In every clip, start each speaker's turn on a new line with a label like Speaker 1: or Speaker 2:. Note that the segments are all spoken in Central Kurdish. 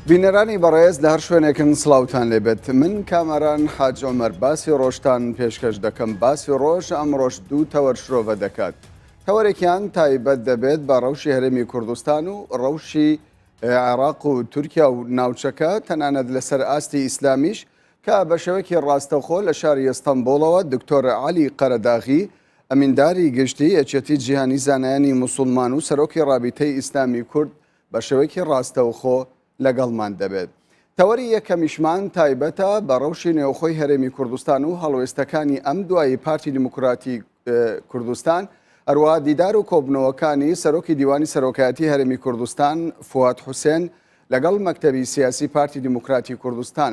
Speaker 1: بینەرانی بەڕێز لە هەر شوێنێکن سڵاوتان لێبێت من کامەران حاج عمر باسی ڕۆژتان پێشکەش دەکەم باسی ڕۆژ ئەمڕۆژ دوو تەوەر شرۆڤە دەکات تەوەرێکیان تایبەت دەبێت بە ڕەوشی هەرێمی کوردستان و ڕەوشی عێراق و تورکیا و ناوچەکە تەنانەت لەسەر ئاستی ئیسلامیش کە بە شێوەیەکی ڕاستەوخۆ لە شاری ئەستەنبوڵەوە دکتۆر عەلی قەرەداغی ئەمینداری گشتی یەکێتی جیهانی زانایانی موسوڵمان و سەرۆکی ڕابیتەی ئیسلامی کورد بە شێوەیەکی ڕاستەوخۆ لەگەڵمان دەبێت. تەوەری یەکەمیشمان تایبەتە بە ڕەوشی نێوخۆی هەرێمی کوردستان و هەڵوێستەکانی ئەم دوایی پارتی دیموکراتی کوردستان، هەروەها دیدار و کۆبوونەوەکانی سەرۆکی دیوانی سەرۆکایەتی هەرێمی کوردستان فواد حوسێن لەگەڵ مەکتەبی سیاسی پارتی دیموکراتی کوردستان.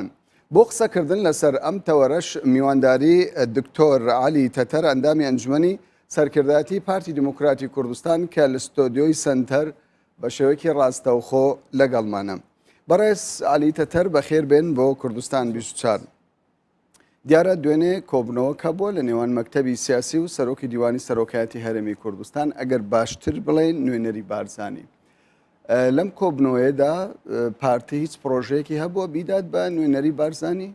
Speaker 1: بۆ قسەکردن لەسەر ئەم تەوەرەش میوانداری دکتۆر عەلی تەتەر ئەندامی ئەنجومەنی سەرکردایەتی پارتی دیموکراتی کوردستان کە لە ستۆدیۆی سەنتەر بە شێوەیەکی ڕاستەوخۆ لەگەڵمانە. بەڕێز عەلی تەتەر بەخێر بێن بۆ کوردستان 24. دیارە دوێنێ کۆبنەوەکە بووە لە نێوان مەکتەبی سیاسی و سەرۆکی دیوانی سەرۆکایەتی هەرێمی کوردستان ئەگەر باشتر بڵێن نوێنەری بارزانی. لەم کۆبنەوەیەدا پارتی هیچ پرۆژەیەکی هەبووە بیدات بە نوێنەری بارزانی؟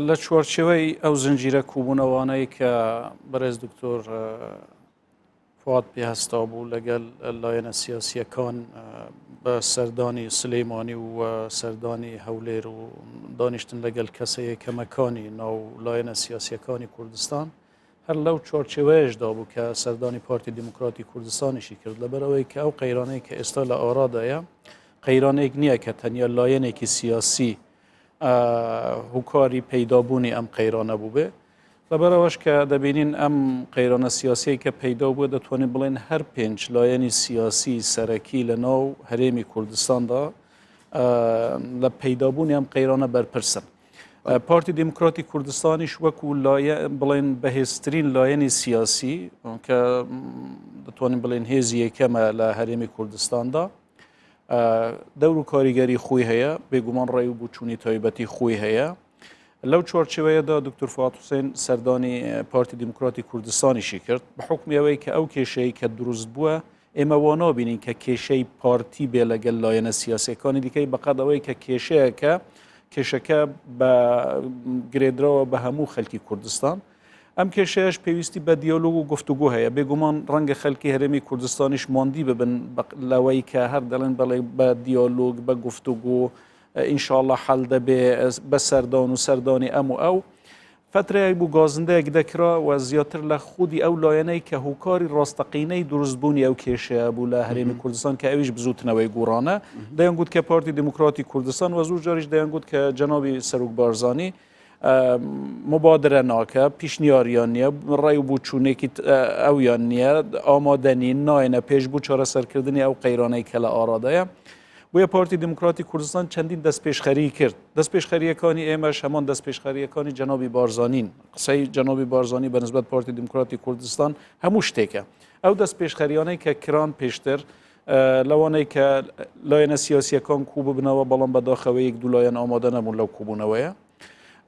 Speaker 2: لە چوارچێوەی ئەو زنجیرە کوبوونەوانەی کە بەرێز دکتۆر فواد پێ هەستا بوو لەگەل لایەنە سیاسیەکان بە سەردانی سلەیمانی و سەردانی هەولێر و دانیشتن لەگەل کەسە یەکەمەکانی ناو لایەنە سیاسیەکانی کوردستان هەر لەو چوارچێوەیەشدا بوو کە سەردانی پارتی دیموکراتی کوردستانیشی کرد لەبەرئەوەی کە ئەو قەیرانەی کە ئێستا لە ئارادایە قەیرانێک نییە کە تەنیا لایەنێکی سیاسی هوکاری پەیدابوونی ئەم قەیرانە بووبێ لەبەرئەوەش کە دەبینین ئەم قەیرانە سیاسیەی کە پەیدا بووە دەتوانین بڵێن هەر پێنج لایەنی سیاسی سەرەکی لە ناو هەرێمی کوردستاندا لە پەیدابوونی ئەم قەیرانە بەرپرسن. پارتی دیموکراتی کوردستانیش وەکو لایە بڵێن بەهێزترین لایەنی سیاسی کە دەتوانین بڵێن هێزی یەکەمە لە هەرێمی کوردستاندا دەور و کاریگەری خۆی هەیە بێگومان ڕێ و بچوونی تایبەتی خۆی هەیە لەو چوارچێوەیەدا دکتۆر فواد حوسێن سەردانی پارتی دیموکراتی کوردستانیشی کرد بە حوکمی ئەوەی کە ئەو کێشەی کە دروست بووە ئێمە وا نابینین کە کێشەی پارتی بێ لەگەل لایەنە سیاسەکانی دیکەی بەقەد ئەوەی کە کێشەیەکە کێشەکە بە گرێدراوە بە هەموو خەلکی کوردستان ئەم کێشەیەش پێویستی بە دیالۆگ و گفتوگۆ هەیە بێگومان ڕەنگە خەلکی هەرێمی کوردستانیش ماندی ببن لەوەی کە هەر دەڵێن بەڵێ بە دیالۆگ بە گفتوگۆ ئینشاڵڵا حەل دەبێ بە سەردان و سەردانی ئەم و ئەو. فەترەیەک بوو گازندەیەک دەکرا و زیاتر لە خودی ئەو لایەنەی کە هۆکاری ڕاستەقینەی دروستبوونی ئەو کێشەیە بوو لە هەرێمی کوردستان کە ئەویش بزوتنەوەی گۆڕانە دەیانگوت کە پارتی دیموکراتی کوردستان و زۆر جاریش دەیانگوت کە جەنابی سەرۆک بارزانی مبادرە ناکە پیشنیاریان نییە ڕای و بچوونێکی ئەویان نییە ئامادە نین نایەنە پێش بوو چارەسەرکردنی ئەو قەیرانەی کە لە ئارادایە. بۆیە پارتی دیموکراتی کوردستان چەندین دەستپێشخەری کرد دەستپێشخەریەکانی ئێمەش هەمان دەستپێشخەریەکانی جەنابی بارزانین قسەی جەنابی بارزانی بە نسبەت پارتی دیموکراتی کوردستان هەموو شتێکە ئەو دەستپێشخەریانەی کە کران پێشتر لەوانەی کە لایەنە سیاسیەکان کوو ببنەوە بەڵام بەداخەوە یەک دوو لایەن ئامادە نەبوون لەو کوبوونەوەیە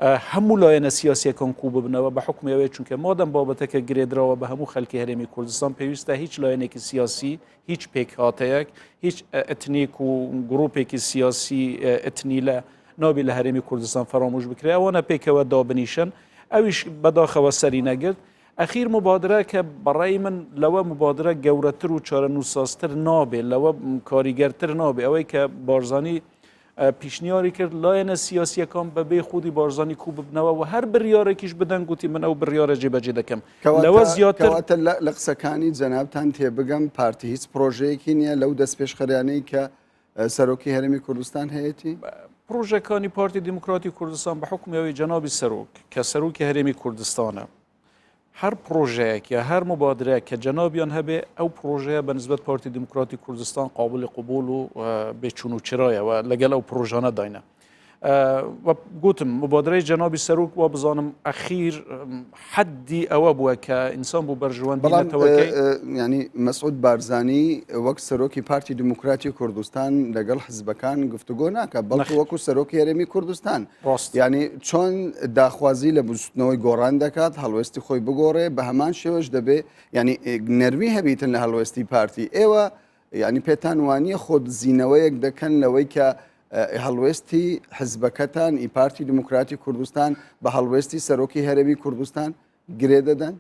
Speaker 2: هەموو لایەنە سیاسیەکان کوو ببنەوە بە حکومی ئەوەیە چونکە مادەم بابەتەکە گرێدراوە بە هەموو خەلکی هەرێمی کوردستان پێویستە هیچ لایەنێکی سیاسی هیچ پێکهاتەیەک هیچ ئەتنیک و گروپێکی سیاسی ئەتنی لە نابی لە هەرێمی کوردستان فەرامۆش بکرێ ئەوانە پێکەوە دابنیشن ئەویش بەداخەوە سەری نەگرت ئەخیر مبادرە کە بەڕای من لەوە مبادرە گەورەتر و چارەنووسسازتر نابێ لەوە کاریگەرتر نابێ ئەوەی کە بارزانی پیشنیاری کرد لایەنە سیاسیەکان بەبێ خودی بارزانی کو ببنەوە و هەر بڕیارێکیش بدەن گوتی من ئەو بڕیارە جێبەجێ دەکەم لەوە زیاتر
Speaker 1: کەواتە لە قسەکانی جەنابتان تێبگەم پارتی هیچ پرۆژەیەکی نییە لەو دەستپێشخەریانەی کە سەرۆکی هەرێمی کوردستان هەیەی
Speaker 2: پرۆژەکانی پارتی دیموکراتی کوردستان بە حکومی ئەوەی جەنابی سەرۆک کە سەرۆکی هەرێمی کوردستانە هەر پرۆژەیەک یا هەر مبادرەیەک کە جەنابیان هەبێ ئەو پرۆژەیە بە نسبەت پارتی دیموکراتی کوردستان قابلی قبول و بێچون و چرایە و لەگەڵ ئەو پرۆژانە داینە. گوتم مبادرەی جەنابی سەرۆک وا بزانم ئەخیر حەدی ئەوە بووە کە ئینسان بۆ بەرژەوەندی نەتەوەکەی
Speaker 1: ینی مەسعود بارزانی وەک سەرۆکی پارتی دیموکراتی کوردستان لەگەڵ حزبەکان گفتوگۆ ناکە بەڵکو وەکو سەرۆکی هەرێمی کوردستان
Speaker 2: ڕاست
Speaker 1: یانی چۆن داخوازی لە بزوتنەوەی گۆڕان دەکات هەڵوێستی خۆی بگۆڕێ بە هەمان شێوەش دەبێ ینی نەرمی هەبیتن لە هەڵوێستی پارتی ئێوە. یعنی پێتان وانییە خۆدزینەوەیەک دەکەن لەوەی کە هەڵوێستی حزبەکەتان ئی پارتی دیموکراتی کوردستان بە هەڵوێستی سەرۆکی هەرێمی کوردستان گرێ دەدەن؟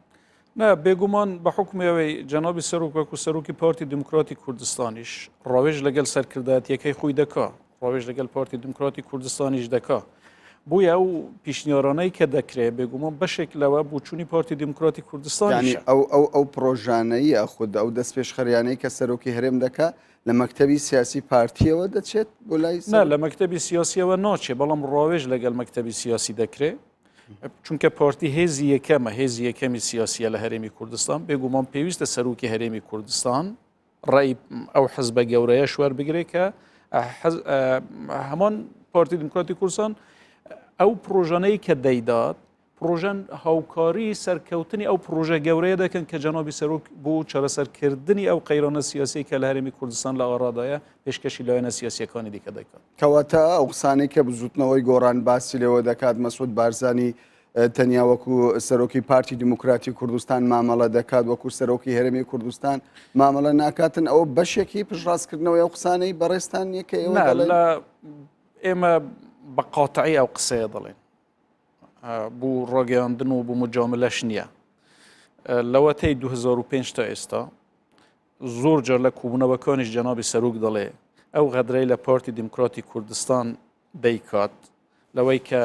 Speaker 2: نا بێگومان بە حوکمی ئەوەی جەنابی سەرۆک وەکو سەرۆکی پارتی دیموکراتی کوردستانیش ڕاوێژ لەگەڵ سەرکردایەتیەکەی خۆی دەکا ڕاوێژ لەگەڵ پارتی دیموکراتی کوردستانیش دەکا بۆیە ئەو پیشنیارانەی کە دەکرێ بێگومان بەشێک لەوە بۆچوونی پارتی دیموکراتی کوردستان
Speaker 1: ئەو ئەو ئەو پرۆژانەی یاخود ئەو دەست پێشخەریانەی کە سەرۆکی هەرێم دەکا لە مەکتەبی سیاسی پارتیەوە دەچێت بۆ لای
Speaker 2: نا لە مەکتەبی سیاسیەوە ناچێ بەڵام ڕاوێژ لەگەڵ مەکتەبی سیاسی دەکرێ چونکە پارتی هێزی یەکەمە، هێزی یەکەمی سیاسیە لە هەرێمی کوردستان، بێگومان پێویستە سەرۆکی هەرێمی کوردستان ڕێی ئەو حزبە گەورەیەش وەربگرێ کە هەمان پارتی دیموکراتی کوردستان ئەو پرۆژانەی کە دەیدات پرۆژەن هاوکاری سەرکەوتنی ئەو پرۆژە گەورەیە دەکەن کە جەنابی سەرۆک بۆ چارەسەرکردنی ئەو قەیرانە سیاسی کە لە هەرێمی کوردستان لە ئارادایە پێشکەشی لایەنە سیاسیەکانی دیکە دەکات.
Speaker 1: کەواتە ئەو قسانەی کە بزوتنەوەی گۆڕان باسی لێوە دەکات مەسعود بارزانی تەنیا وەکو سەرۆکی پارتی دیموکراتی کوردستان مامەڵە دەکات وەکو سەرۆکی هەرێمی کوردستان مامەڵە ناکاتن ئەوە بەشێکی پشتڕاستکردنەوەی ئەو قسانەی بەڕێزتان نییە کە ئێوە دەڵێن؟
Speaker 2: ئێمە بە قاتعی ئەو قسەیە دەڵێن بۆ ڕاگەیاندن و بۆ مجاملەش نییە لەوەتەی 2005 تا ئێستا زۆر جار لە کۆبوونەوەکانیش جەنابی سەرۆک دەڵێ ئەو غەدرەی لە پارتی دیموکراتی کوردستان دەیکات لەوەی کە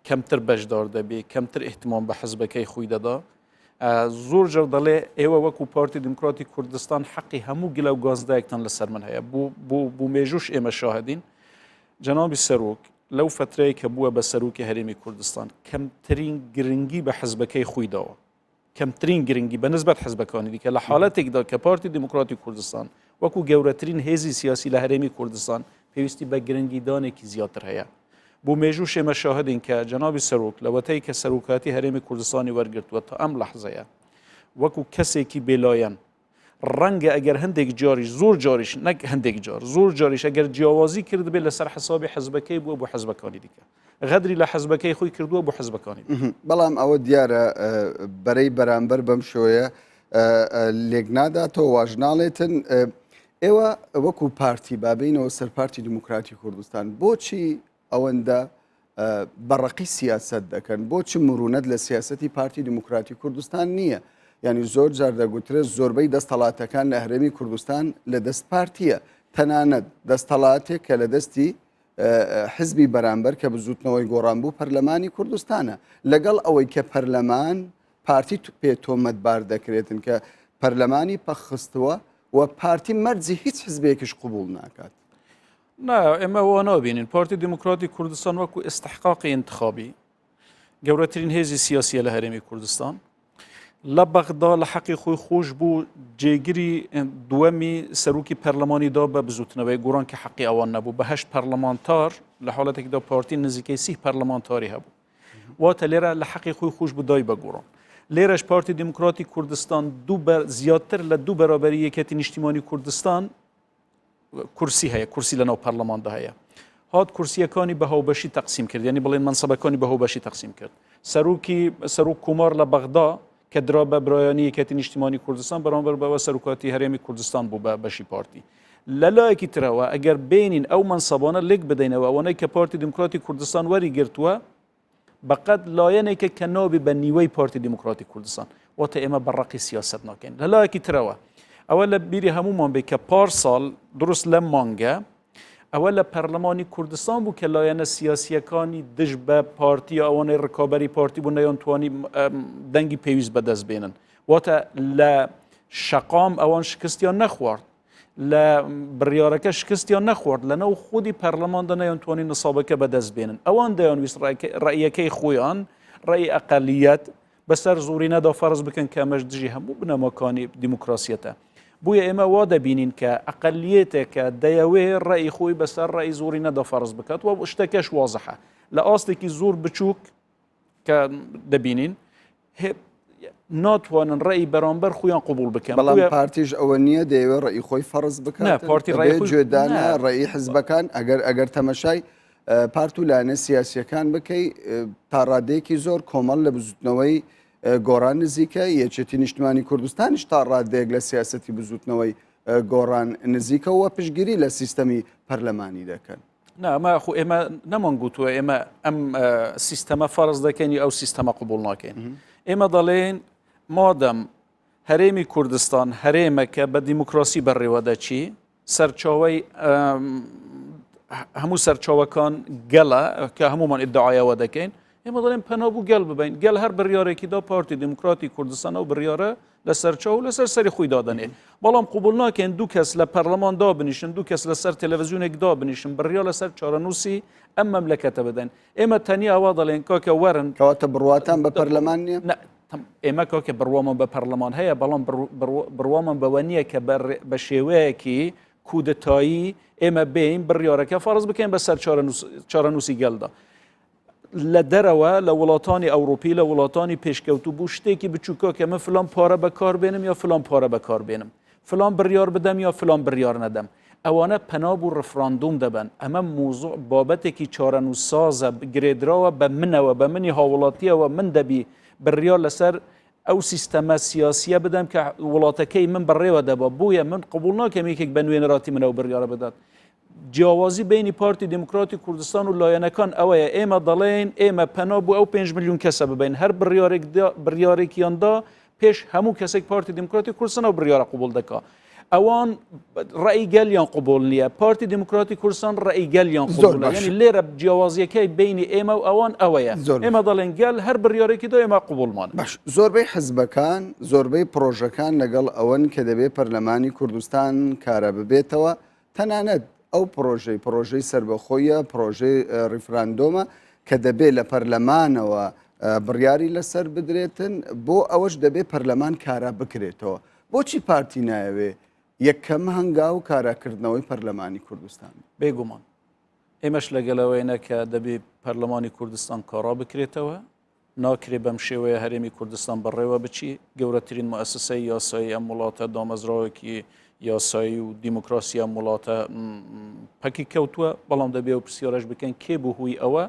Speaker 2: کەمتر بەشدار دەبێ کەمتر احتمام بە حزبەکەی خۆی دەدا زۆر جار دەڵێ ئێوە وەکو پارتی دیموکراتی کوردستان حەقی هەموو گلە و گازدایەکتان لەسەر من هەیە بۆ مێژوش ئێمە شاهدین جەنابی سەرۆک لەو فترەیە کە بووە بە سەرۆکی هەرێمی کوردستان کەمترین گرنگی بە حزبەکەی خۆی داوە کەمترین گرنگی بە نسبەت حزبەکانی دیکە لە حالەتێکدا کە پارتی دیموکراتی کوردستان وەکو گەورەترین هێزی سیاسی لە هەرێمی کوردستان پێویستی بە گرنگیدانێکی زیاتر هەیە. بۆ مێژوو ئێمە شاهدین کە جەنابی سەرۆک لەوەتەی کە سەرۆکاتی هەرێمی کوردستانی وەرگرتووە تا ئەم لەحزەیە وەکو کەسێکی بێلایەن ڕەنگە ئەگەر هەندێک جاریش زۆر جاریش نەک هەندێک جار زۆر جاریش ئەگەر جیاوازی کردبێت لەسەر حسابی حزبەکەی بووە بۆ حزبەکانی دیکە غەدری لە حزبەکەی خۆی کردووە بۆ حزبەکانی
Speaker 1: بەڵام ئەوە دیارە بەرەی بەرامبەر بەم شێوەیە لێک ناداتەوە واژ ناڵێتن ئێوە وەکو پارتی بابینەوە سەر پارتی دیموکراتی کوردستان بۆچی ئەوەندە بە ڕەقی سیاسەت دەکەن؟ بۆچ مرونەت لە سیاسەتی پارتی دیموکراتی کوردستان نییە؟ یعنی زۆر جار دەگوترێت زۆربەی دەستەڵاتەکان لە هەرێمی کوردستان لە دەست پارتیە تەنانەت دەستەڵاتێک کە لە دەستی حزبی بەرامبەر کە بزوتنەوەی گۆڕان بوو پەرلەمانی کوردستانە لەگەڵ ئەوەی کە پەرلەمان پارتی پێ تۆمەتبار دەکرێتن کە پەرلەمانی پەخستووە و پارتی مەرجی هیچ حزبێکیش قبول ناکات.
Speaker 2: نا ئێمە وا نابینین پارتی دیموکراتی کوردستان وەکو ئستحقاقی انتخابی گەورەترین هێزی سیاسیە لە هەرێمی کوردستان لە بەغدا لە حەقی خۆی خۆش بوو جێگری دووەمی سەرۆکی پەرلەمانی دا بە بزوتنەوەی گۆڕان کە حەقی ئەوان نەبوو بە هەشت پەرلەمانتار لە حاڵەتێکدا پارتی نزیکەی سی پەرلەمانتاری هەبوو واتە لێرە لە حەقی خۆی خۆش بوو دای بە گۆڕان لێرەش پارتی دیموکراتی کوردستان دوو زیاتر لە دوو بەرابەری یەکێتی نیشتیمانی کوردستان کورسی هەیە کورسی لەناو پەرلەماندا هەیە هات کورسیەکانی بە هاوبەشی تەقسیم کرد یعنی بڵێن مەنسەبەکانی بە هاوبەشی تەقسیم کرد سەرۆکی سەرۆک کومار لە بەغدا کە درا بە برایانی یەکێتی نیشتیمانی کوردستان بەرامبەر بەوە سەرۆکاتی هەرێمی کوردستان بوو بە بەشی پارتی لە لایەکی ترەوە ئەگەر بینین ئەو مەنسەبانە لێک بدەینەوە ئەوانەی کە پارتی دیموکراتی کوردستان وەری گرتووە بەقەد لایەنێکە کە نابێ بە نیوەی پارتی دیموکراتی کوردستان واتە ئێمە بە ڕقی سیاست ناکەین لە لایەکی ترەوە ئەوە لە بیری هەمومان بێ کە پار ساڵ دروست لەم مانگە ئەوە لە پەرلەمانی کوردستان بوو کە لایەنە سیاسیەکانی دژ بە پارتی ئەوانەی ڕکابەری پارتی بوو نەیانتوانی دەنگی پێویست بەدەست بێنن واتە لە شەقام ئەوان شکستیان نەخوارد لە بڕیارەکە شکستیان نەخوارد لەناو خودی پەرلەماندا نەیانتوانی نسابەکە بەدەست بێنن ئەوان دەیانویست ڕەئیەکەی خۆیان ڕێی ئەقلیەت بەسەر زۆرینەدا فەرز بکەن کە ئەمەش دژی هەموو بنەماکانی دیموکراسیەتە بۆیە ئێمە وا دەبینین کە ئەقلیەتێکە دەیەوێ ڕێی خۆی بەسەر ڕێی زۆرینەدا فەرز بکات و شتەکەش وازحە لە ئاستێکی زۆر بچووک کە دەبینین ناتوانن ڕێی بەرامبەر خۆیان قوبول بکەن
Speaker 1: بەڵام پارتیش ئەوە نییە دەیەوێت ڕێی خۆی فەرز بکات پارتی ڕێی گوێدانە ڕێی حزبەکان ئەگەر ئەگەر تەمەشای پارت و لایەنە سیاسیەکان بکەی تا ڕادەیەکی زۆر کۆمەڵ لە بزوتنەوەی گۆڕان نزیکە یەکێتی نیشتمانی کوردستانیش تا ڕادەیەک لە سیاستی بزوتنەوەی گۆڕان نزیکە و پشتگیری لە سیستەمی پەرلەمانی دەکەن.
Speaker 2: نا ئەمە خۆ ئێمە نەمان گوتووە ئێمە ئەم سیستەمە فەرز دەکەین ئەو سیستەمە قبول ناکەین ئێمە دەڵێن مادەم هەرێمی کوردستان هەرێمەکە بە دیموکراسی بەڕێوە دەچی سەرچاوەی هەموو سەرچاوەکان گەلە کە هەمومان ئیدعایەوە دەکەین ئێمە دەڵێن پەنا بوو گەل ببین گەل هەر بڕیارێکی دا پارتی دیموکراتی کوردستان ئەو بڕیارە لەسەر چاو و لەسەر سەری خۆی دادەنێ بەڵام قوبول ناکەین دوو کەس لە پەرلەمان دابنیشن دوو کەس لەسەر تەلەڤزیۆنێک دابنیشن بڕیار لەسەر چارەنووسی ئەم مەملەکەتە بدەن ئێمە تەنیا ئەوە دەڵێن کاکە وەرن
Speaker 1: کەواتە بڕواتان بە پەرلەمان نییە؟
Speaker 2: ئێمە کاکە بڕوامان بە پەرلەمان هەیە بەڵام بڕوامان بەوە نییە کە بە شێوەیەکی کودەتایی ئێمە بێین بڕیارەکە فەرز بکەین بەسەر چارەنووسی گەلدا. لە دەرەوە لە وڵاتانی ئەوروپی لە وڵاتانی پێشکەوتوو بوو شتێکی بچووکە کە من فلان پارە بەکار بێنم یا فلان پارە بەکار بێنم فلان بڕیار بدەم یا فلان بڕیار نەدەم ئەوانە پەنا بوو ڕفراندوم دەبەن ئەمە موزوع بابەتێکی چارەنووسسازە گرێدراوە بە منەوە بە منی هاوڵاتیەوە من دەبی بڕیار لەسەر ئەو سیستەمە سیاسیە بدەم کە وڵاتەکەی من بەڕێوە دەبا بۆیە من قبول ناکەم یەکێک بە نوێنەراتی منەوە بڕیارە بدات جیاوازی بینی پارتی دیموکراتی کوردستان و لایەنەکان ئەوەیە ئێمە دەڵێن ئێمە پەنا بۆ ئەو 5 میلیۆن کەسە ببین هەر بڕیارێک بڕیارێکیاندا پێش هەموو کەسێک پارتی دیموکراتی کوردستان ئەو بڕیارە قوبول دەکا ئەوان ڕێی گەلیان قوبول نییە پارتی دیموکراتی کوردستان ڕێی گەلیان قوبول ینی لێرە جیاوازیەکەی بینی ئێمە و ئەوان ئەوەیە ئێمە دەڵێن گەل هەر بڕیارێکی دا ئێمە قوبولمان
Speaker 1: باش زۆربەی حزبەکان زۆربەی پرۆژەکان لەگەڵ ئەوەن کە دەبێ پەرلەمانی کوردستان کارە ببێتەوە تەنانەت ئەو پڕۆژەی پڕۆژەی سەربەخۆیە، پڕۆژەی ڕیفراندۆمە کە دەبێ لە پەرلەمانەوە بڕیاری لەسەر بدرێتن، بۆ ئەوەش دەبێ پەرلەمان کارا بکرێتەوە. بۆچی پارتی نایەوێ یەکەم هەنگاو کاراکردنەوەی پەرلەمانی کوردستان بێ؟
Speaker 2: بێگومان ئێمەش لەگەل ئەوەینە کە دەبێ پەرلەمانی کوردستان کارا بکرێتەوە، ناکرێ بەم شێوەیە هەرێمی کوردستان بەڕێوە بچی، گەورەترین موئەسەسەی یاسایی ئەم وڵاتە، دامەزراوێکی یاسایی و دیموکراسی ئەم وڵاتە پەکی کەوتووە، بەڵام دەبێ ئەو پرسیارەش بکەن کێ بوو هۆی ئەوە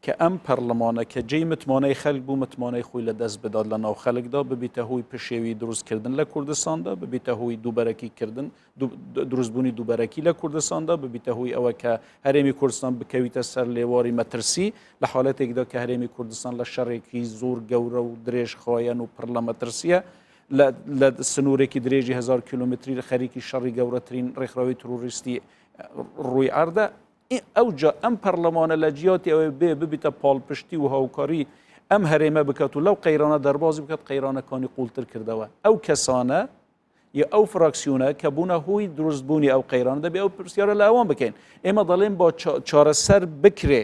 Speaker 2: کە ئەم پەرلەمانە کە جێی متمانەی خەلک بوو متمانەی خۆی لە دەست بدات لە ناو خەلکدا، ببیتە هۆی پشێوی دروستکردن لە کوردستاندا، ببیتە هۆی دووبەرەکی کردن دروستبوونی دووبەرەکی لە کوردستاندا ببیتە هۆی ئەوە کە هەرێمی کوردستان بکەویتە سەر لێواری مەترسی لە حالەتێکدا کە هەرێمی کوردستان لە شەڕێکی زۆر گەورە و درێژخایەن و پڕ لە مەترسیە لە سنوورێکی درێژی هزار کیلومتری لە خەریکی شەڕی گەورەترین ڕێکخراوی ترۆریستی ڕووی عەردە ئەوجا ئەم پەرلەمانە لە جیاتی ئەوەی بێ ببیتە پاڵپشتی و هاوکاری ئەم هەرێمە بکات و لەو قەیرانە دەربازی بکات قەیرانەکانی قوڵتر کردەوە ئەو کەسانە یا ئەو فراکسیونە کە بوونە هۆی دروستبوونی ئەو قەیرانە دەبێ ئەو پرسیارە لە ئەوان بکەین ئێمە دەڵێن با چارەسەر بکرێ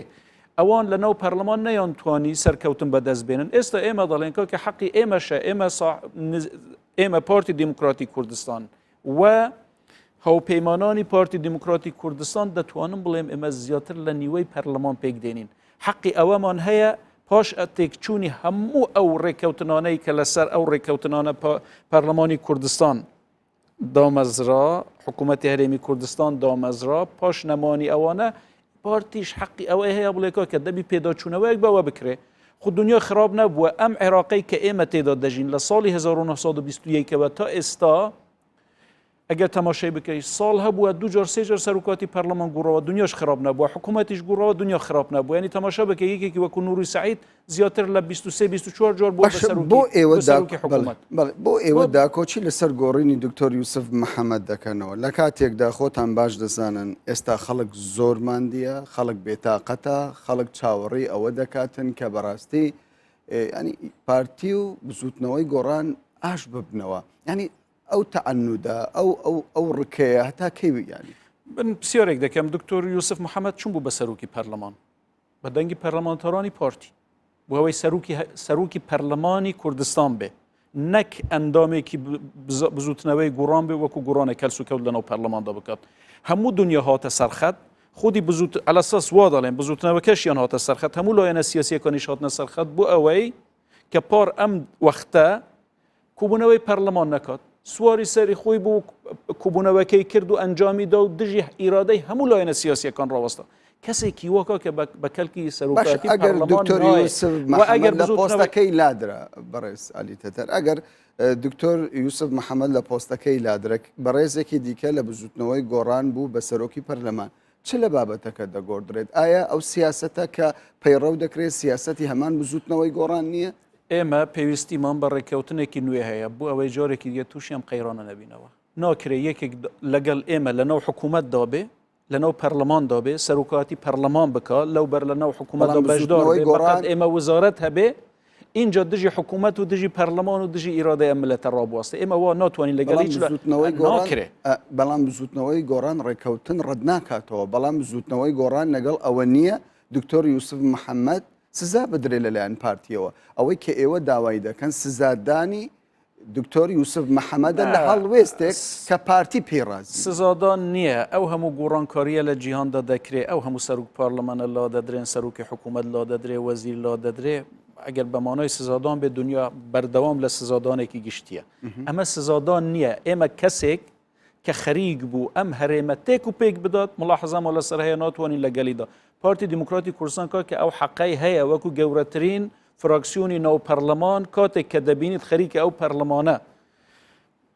Speaker 2: ئەوان لە ناو پەرلەمان نەیانتوانی سەرکەوتن بەدەست بێنن ئێستا ئێمە دەڵێن کاکە حەقی ئێمەشە ئێمە ئێمە پارتی دیموکراتی کوردستان و هاوپەیمانانی پارتی دیموکراتی کوردستان دەتوانم بڵێم ئێمە زیاتر لە نیوەی پەرلەمان پێک دێنین حەقی ئەوەمان هەیە پاش تێکچوونی هەموو ئەو ڕێککەوتنانەی کە لەسەر ئەو ڕێککەوتنانە پەرلەمانی کوردستان دامەزرا حکوومەتی هەرێمی کوردستان دامەزرا پاش نەمانی ئەوانە پارتیش حەقی ئەوەی هەیە بڵێ کاکە دەبی پێداچوونەوەیەک بەوە بکرێ خو دنیا خراپ نەبووە ئەم عێراقی کە ئێمە تێدا دەژین لە ساڵی 1920ەوە تا ئێستا ئەگەر تەماشای بکەی ساڵ هەبووە دوو جار سێ جار سەرۆکاتی پەرلەمان گوڕەوە دنیاش خراپ نەبووە حکوومەتیش گوڕەوە دنیا خراپ نەبووە ینی تەماشا بکە یەکێکی وەکو نوری سعید زیاتر لە 23 24 جار بۆ
Speaker 1: بۆ ئێوە سەرۆکی حکوومەت بۆ ئێوە داکۆچی لەسەر گۆڕینی دکتۆر یوسف محەممەد دەکەنەوە لە کاتێکدا خۆتان باش دەزانن ئێستا خەڵک زۆر ماندیە خەڵک بێتاقەتە خەڵک چاوەڕێی ئەوە دەکاتن کە بەڕاستی ینی پارتی و بزوتنەوەی گۆڕان ئاش ببنەوە ینی ئەو تەعەنودە، ئەو ئەو ئەو ڕکەیە هەتا کەی یانی؟
Speaker 2: من پرسیارێک دەکەم دکتۆر یوسف محەممەد چون بوو بە سەرۆکی پەرلەمان بە دەنگی پەرلەمانتارانی پارتی بۆ ئەوەی سەرۆکی سەرۆکی پەرلەمانی کوردستان بێ نەک ئەندامێکی بزوتنەوەی گوڕان بێ وەکو گوڕانێک کەلس و کەوت لەناو پەرلەماندا بکات هەموو دنیا هاتە سەرخەت خودی بزوت ئەلەسەس وا دەڵێن بزوتنەوەکەشیان هاتە سەرخەت هەموو لایەنە سیاسیەکانیش هاتنە سەرخەت بۆ ئەوەی کە پار ئەم وەختە کوبوونەوەی پەرلەمان نەکات سواری سەری خۆی بوو کوبوونەوەکەی کرد و ئەنجامی دا و دژی ئیرادەی هەموو لایەنە سیاسیەکان ڕاوەستا کەسێکی وەکا کە بە کەلکی سەرۆکایەتی
Speaker 1: ئەگەر
Speaker 2: پەرلەمان
Speaker 1: دکتۆر
Speaker 2: نایە
Speaker 1: یوسف
Speaker 2: و ئەگەر
Speaker 1: محەممەد لە
Speaker 2: بزوتنەوەی
Speaker 1: پۆستەکەی لادرا بەڕێز عەلی تەتەر ئەگەر. دکتۆر یوسف محەمەد لە پۆستەکەی لادرا، بەڕێزێکی دیکە لە بزوتنەوەی گۆڕان بوو بە سەرۆکی پەرلەمان. چ لە بابەتەکە دەگۆڕدرێت؟ ئایا ئەو سیاسەتە کە پەیڕەو دەکرێت سیاسەتی هەمان بزوتنەوەی گۆڕان نییە؟
Speaker 2: ئێمە پێویستیمان بە ڕێککەوتنێکی نوێ هەیە بۆ ئەوەی جارێکی دیکە تووشی ئەم قەیرانە نەبینەوە. ناکرێ یەکێک لەگەڵ ئێمە لەناو حکوومەتدا بێ، لەناو پەرلەماندا بێ، سەرۆکایەتی پەرلەمان بکا، لەو بەر لەناو حکوومەتدا
Speaker 1: بەڵام
Speaker 2: بەشدار
Speaker 1: بزوتنەوەی
Speaker 2: بێ،
Speaker 1: گۆڕان
Speaker 2: بەقەد ئێمە وزارەت هەبێ، ئینجا دژی حکوومەت و دژی پەرلەمان و دژی ئیرادەی ئەم ملەتە ڕابوەستێ. ئێمە وا ناتوانین لەگەڵ
Speaker 1: بەڵام
Speaker 2: هیچ لە
Speaker 1: بزوتنەوەی گۆڕان
Speaker 2: ناکرێ.
Speaker 1: بەڵام بزوتنەوەی گۆڕان ڕێککەوتن ڕەت ناکاتەوە، بەڵام بزوتنەوەی گۆڕان لەگەڵ ئەوە نییە دکتۆر یوسف محەمەد سزا بدرێت لەلایەن پارتیەوە. ئەوەی کە ئێوە داوای دەکەن سزادانی دکتۆر یوسف محەمەدە لە هەڵوێستێک کە پارتی پێی ڕازی.
Speaker 2: سزادان نییە، ئەو هەموو گۆڕانکارییە لە جیهاندا دەکرێ، ئەو هەموو سەرۆک پارلمانە لادەدرێن، سەرۆکی حکوومەت لادەدرێ، وەزیر لادەدرێ، ئەگەر بە مانای سزادان بێ دنیا بەردەوام لە سزادانێکی گشتییە. ئەمە سزادان نییە، ئێمە کەسێک کە خەریک بوو ئەم هەرێمە تێک و پێک بدات، ملاحەزەمان لەسەر هەیە ناتوانین لەگەلیدا. پارتی دیموکراتی کوردستان کاکە ئەو حەقەی هەیە وەکو گەورەترین فراکسیۆنی ناو پەرلەمان کاتێک کە دەبینیت خەریکە ئەو پەرلەمانە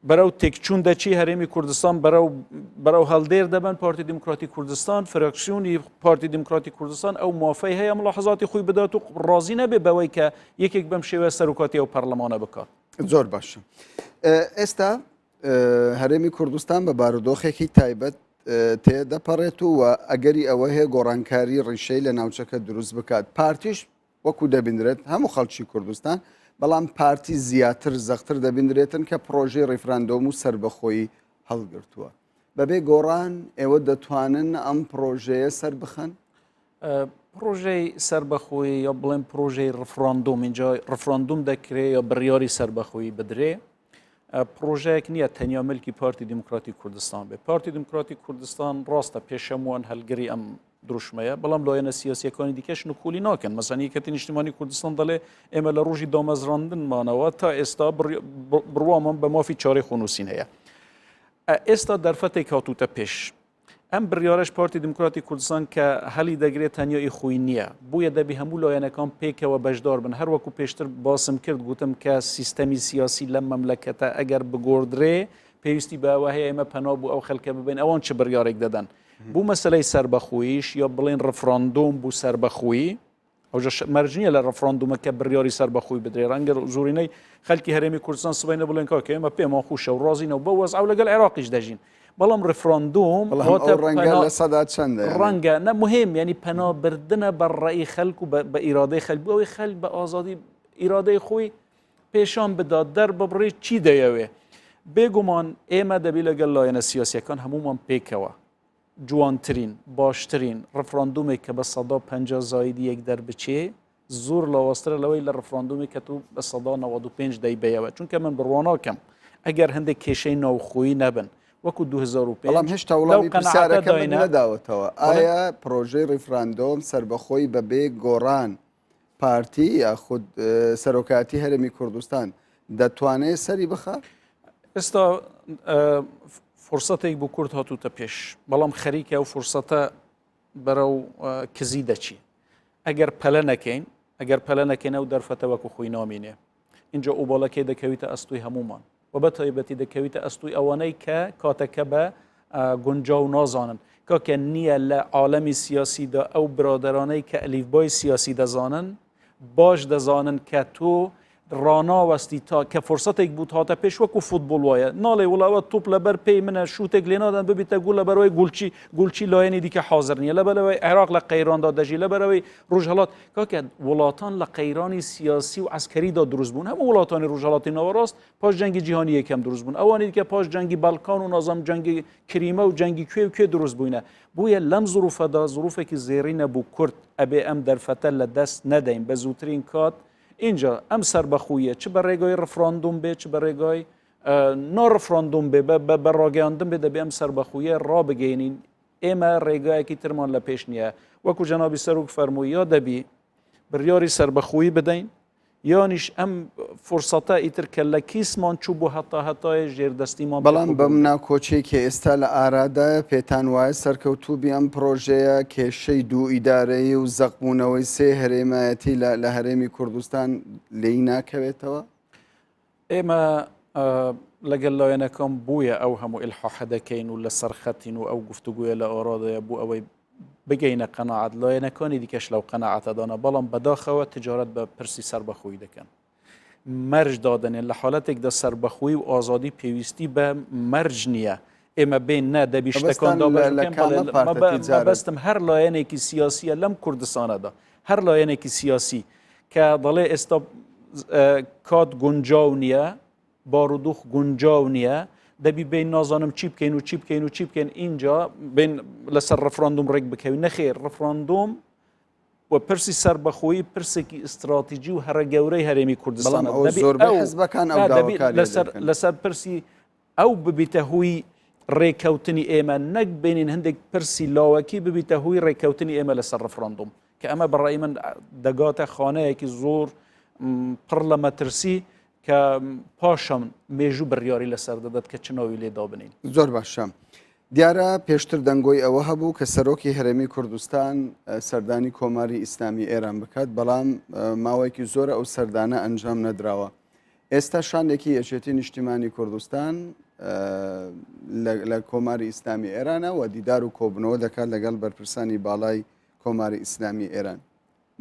Speaker 2: بەرەو تێکچوون دەچی هەرێمی کوردستان بەرەو بەرەو هەڵدێر دەبن پارتی دیموکراتی کوردستان فراکسیۆنی پارتی دیموکراتی کوردستان ئەو مافەی هەیە ملاحەزاتی خۆی بدات و ڕازی نەبێ بەوەی کە یەکێک بەم شێوەیە سەرۆکاتی ئەو پەرلەمانە بکات.
Speaker 1: زۆر باشە ئێستا هەرێمی کوردستان بە بارودۆخێکی تایبەت تێدەپەڕێت و ئەگەری ئەوە هەیە گۆڕانکاری ڕیشەی لە ناوچەکە دروست بکات پارتیش وەکو دەبینرێت هەموو خەڵکی کوردستان بەڵام پارتی زیاتر زەختر دەبینرێتن کە پرۆژەی ڕیفراندۆم و سربەخۆیی هەڵگرتووە بەبێ گۆڕان ئێوە دەتوانن ئەم پرۆژەیە سەر بخەن؟
Speaker 2: پرۆژەی سربەخۆیی یا بڵێن پرۆژەی ڕفراندۆم اینجا ڕفراندۆم دەکرێ یا بڕیاری سربەخۆیی بدرێ پرۆژەیەک نییە تەنیا ملکی پارتی دیموکراتی کوردستان بێ پارتی دیموکراتی کوردستان ڕاستە پێشەموان هەلگری ئەم دروشمەیە بەڵام لایەنە سیاسیەکانی دیکەش نکولی ناکەن مەسەن یەکێتی نیشتیمانی کوردستان دەڵێ ئێمە لە ڕۆژی دامەزراندنمانەوە تا ئێستا بڕوامان بە مافی چارەی خۆنووسین هەیە ئێستا دەرفەتێک هاتووتە پێش ئەم بڕیارەش پارتی دیموکراتی کوردستان کە هەلی دەگرێت تەنیا ئی خۆی نییە بۆیە دەبی هەموو لایەنەکان پێکەوە بەشدار بن هەروەکو پێشتر باسم کرد گوتم کە سیستەمی سیاسی لەم مەملەکەتە ئەگەر بگۆڕدرێ پێویستی بەوە هەیە ئێمە پەنا بۆ ئەو خەلکە ببین ئەوان چ بڕیارێک دەدەن بۆ مەسلەی سەربەخۆییش یا بڵێن ڕفراندۆم بۆ سەربەخۆیی ئەوجا مەرج نییە لە ڕفراندومەکە بڕیاری سەربەخۆی بدرێ ڕەنگە زۆرینەی خەلکی هەرێمی کوردستان سبەینە بڵێن کاکە ئێمە پێمان خۆشە و ڕازینە و بەو وەزعە و لەگەڵ عێراقیش دەژین بەڵام ڕفراندوم
Speaker 1: ڕەنگە لە سەدا چەندە
Speaker 2: ڕەنگە نە مهم ینی پەنا بردنە بە ڕێی خەلک و بە ئیرادەی خەلک بۆ ئەوەی خەلک بە ئازادی ئیرادەی خۆی پێشان بدات دەرببڕێ چی دەیەوێ بێگومان ئێمە دەبی لەگەڵ لایەنە سیاسیەکان هەمومان پێکەوە جوانترین، باشترین ڕفراندومێک کە بە 50% زایدی یەک دەربچێ زۆر لاوازترە لەوەی لە ڕفراندومێک کە تۆ بە 95% دەیبەیەوە چونکە من بڕوا ناکەم ئەگەر هەندێک کێشەی ناوخۆیی نەبن وەکو 2005
Speaker 1: بەڵام هێشتا وڵامی پرسیارەکەم نەداوەتەوە ئایا پرۆژەی ڕیفراندۆم سەربەخۆی بەبێ گۆڕان پارتی یاخود سەرۆکایەتی هەرێمی کوردستان دەتوانێت سەری بخا؟
Speaker 2: ئێستا فرسەتێک بۆ کورد هاتوتە پێش بەڵام خەریکە و فرسەتە بەرەو کزی دەچی ئەگەر پەلە نەکەین ئەگەر پەلە نەکەین ئەو دەرفەتە وەکو خۆی نامینێ اینجا ئۆباڵەکەی دەکەویتە ئەستوی هەمومان و بە تایبەتی دەکەویتە ئەستوی ئەوانەی کە کاتەکە بە گونجاو نازانن کاکە نییە لە عالەمی سیاسیدا ئەو برادەرانەی کە ئەلیفبای سیاسی دەزانن باش دەزانن کە تۆ ڕاناوەستی تا کە فرسەتێک بوو هاتە پێش وەکو فوتبۆڵ وایە ناڵێ وڵاوە توپ لەبەر پێی منە شوتێک لێ نادەن ببیتە گول لەبەرەوەی گولچی گولچی لایەنی دیکە حاضر نییە لەبەرەوەی عێراق لە قەیراندا دەژی لەبەرەوەی ڕژهڵات کاکە وڵاتان لە قەیرانی سیاسی و عسکەریدا دروست بوون هەموو وڵاتانی ڕژهڵاتی ناوەڕاست پاش جەنگی جیهانی یەکەم دروست بوون ئەوانی دیکە پاش جەنگی بەڵکان و نازم جەنگی کریمە و جەنگی کوێ و کوێ دروست بووینە بووە لەم زروفەدا زروفێکی زێڕینە بوو کورد ئەبێ ئەم دەرفەتە لە دەست نەدەین بە زووترین کات اینجا ئەم سربەخۆیە چ بە ڕێگای ڕفراندوم بێ چ بە ڕێگای ناڕفراندوم بێ بە ڕاگەیاندن بێ دەبێ ئەم سربەخۆیە ڕابگەێنین ئێمە ڕێگایەکی ترمان لە پێش نییە وەکو جەنابی سەرۆک فەرمووی یا دەبی بڕیاری سربەخۆیی بدەین یانیش ئەم فرسەتە ئیتر کە لە کیسمان چوو بۆ هەتا هەتایە ژێردەستیمان
Speaker 1: بەڵام بەم ناکۆچەی کە ئێستا لە ئارادایە پێتان وایە سەرکەوتوو بی ئەم پرۆژەیە کێشەی دوو ئیدارەیی و زەقبوونەوەی سێ هەرێمایەتی لە لە هەرێمی کوردستان لێی ناکەوێتەوە؟
Speaker 2: ئێمە لەگەل لایەنەکان بۆیە ئەو هەموو ئیلحاحە دەکەین و لەسەر خەتین و ئەو گفتوگویە لە ئارادایە بۆ ئەوەی بگەینە قەناعەت، لایەنەکانی دیکەش لەو قەناعەتەدانە، بەڵام بەداخەوە تجارەت بە پرسی سەربەخۆیی دەکەن. مەرج دادەنێن لە حالەتێکدا سەربەخۆیی و ئازادی پێویستی بە مەرج نییە. ئێمە بێن نە دەبی شتەکان دابەش
Speaker 1: لە
Speaker 2: بکەین،
Speaker 1: کامە
Speaker 2: بەڵێ
Speaker 1: پارتە تیجارەت؟
Speaker 2: مەبەستم هەر لایەنێکی سیاسیە لەم کوردستانەدا، هەر لایەنێکی سیاسی کە دەڵێ ئێستا کات گونجاو نییە، بارودوخ گونجاو نییە، دەبی بین نازانم چی بکەین و چی بکەین و چی بکەین ئینجا بین لەسەر ڕفراندوم ڕێک بکەوین نەخێر ڕفراندوم و پرسی سەربەخۆیی پرسێکی ئیستراتیجی و هەرە گەورەی هەرێمی کوردستانە
Speaker 1: زۆربەی حزبەکان
Speaker 2: لەسەر لەسەر پرسی ئەو ببیتە هوی ڕێککەوتنی ئێمە نەک بینین هەندێک پرسی لاوەکی ببیتە هوی ڕێککەوتنی ئێمە لەسەر ڕفراندوم کە ئەمە بەڕای من دەگاتە خانەیەکی زۆر پڕ لە مەترسی کە پاشان مێژوو بڕیاری لەسەر دەدات کە چ ناوی لێ دابنین.
Speaker 1: زۆر باشە. دیارە پێشتر دەنگۆی ئەوە هەبوو کە سەرۆکی هەرێمی کوردستان سەردانی کۆماری ئیسلامی ئێران بکات، بەڵام ماوەیەکی زۆرە ئەو سەردانە ئەنجام نەدراوە. ئێستا شاندێکی یەکێتی نیشتیمانی کوردستان لە کۆماری ئیسلامی ئێرانە و دیدار و کۆبوونەوە دەکات لەگەڵ بەرپرسانی باڵای کۆماری ئیسلامی ئێران.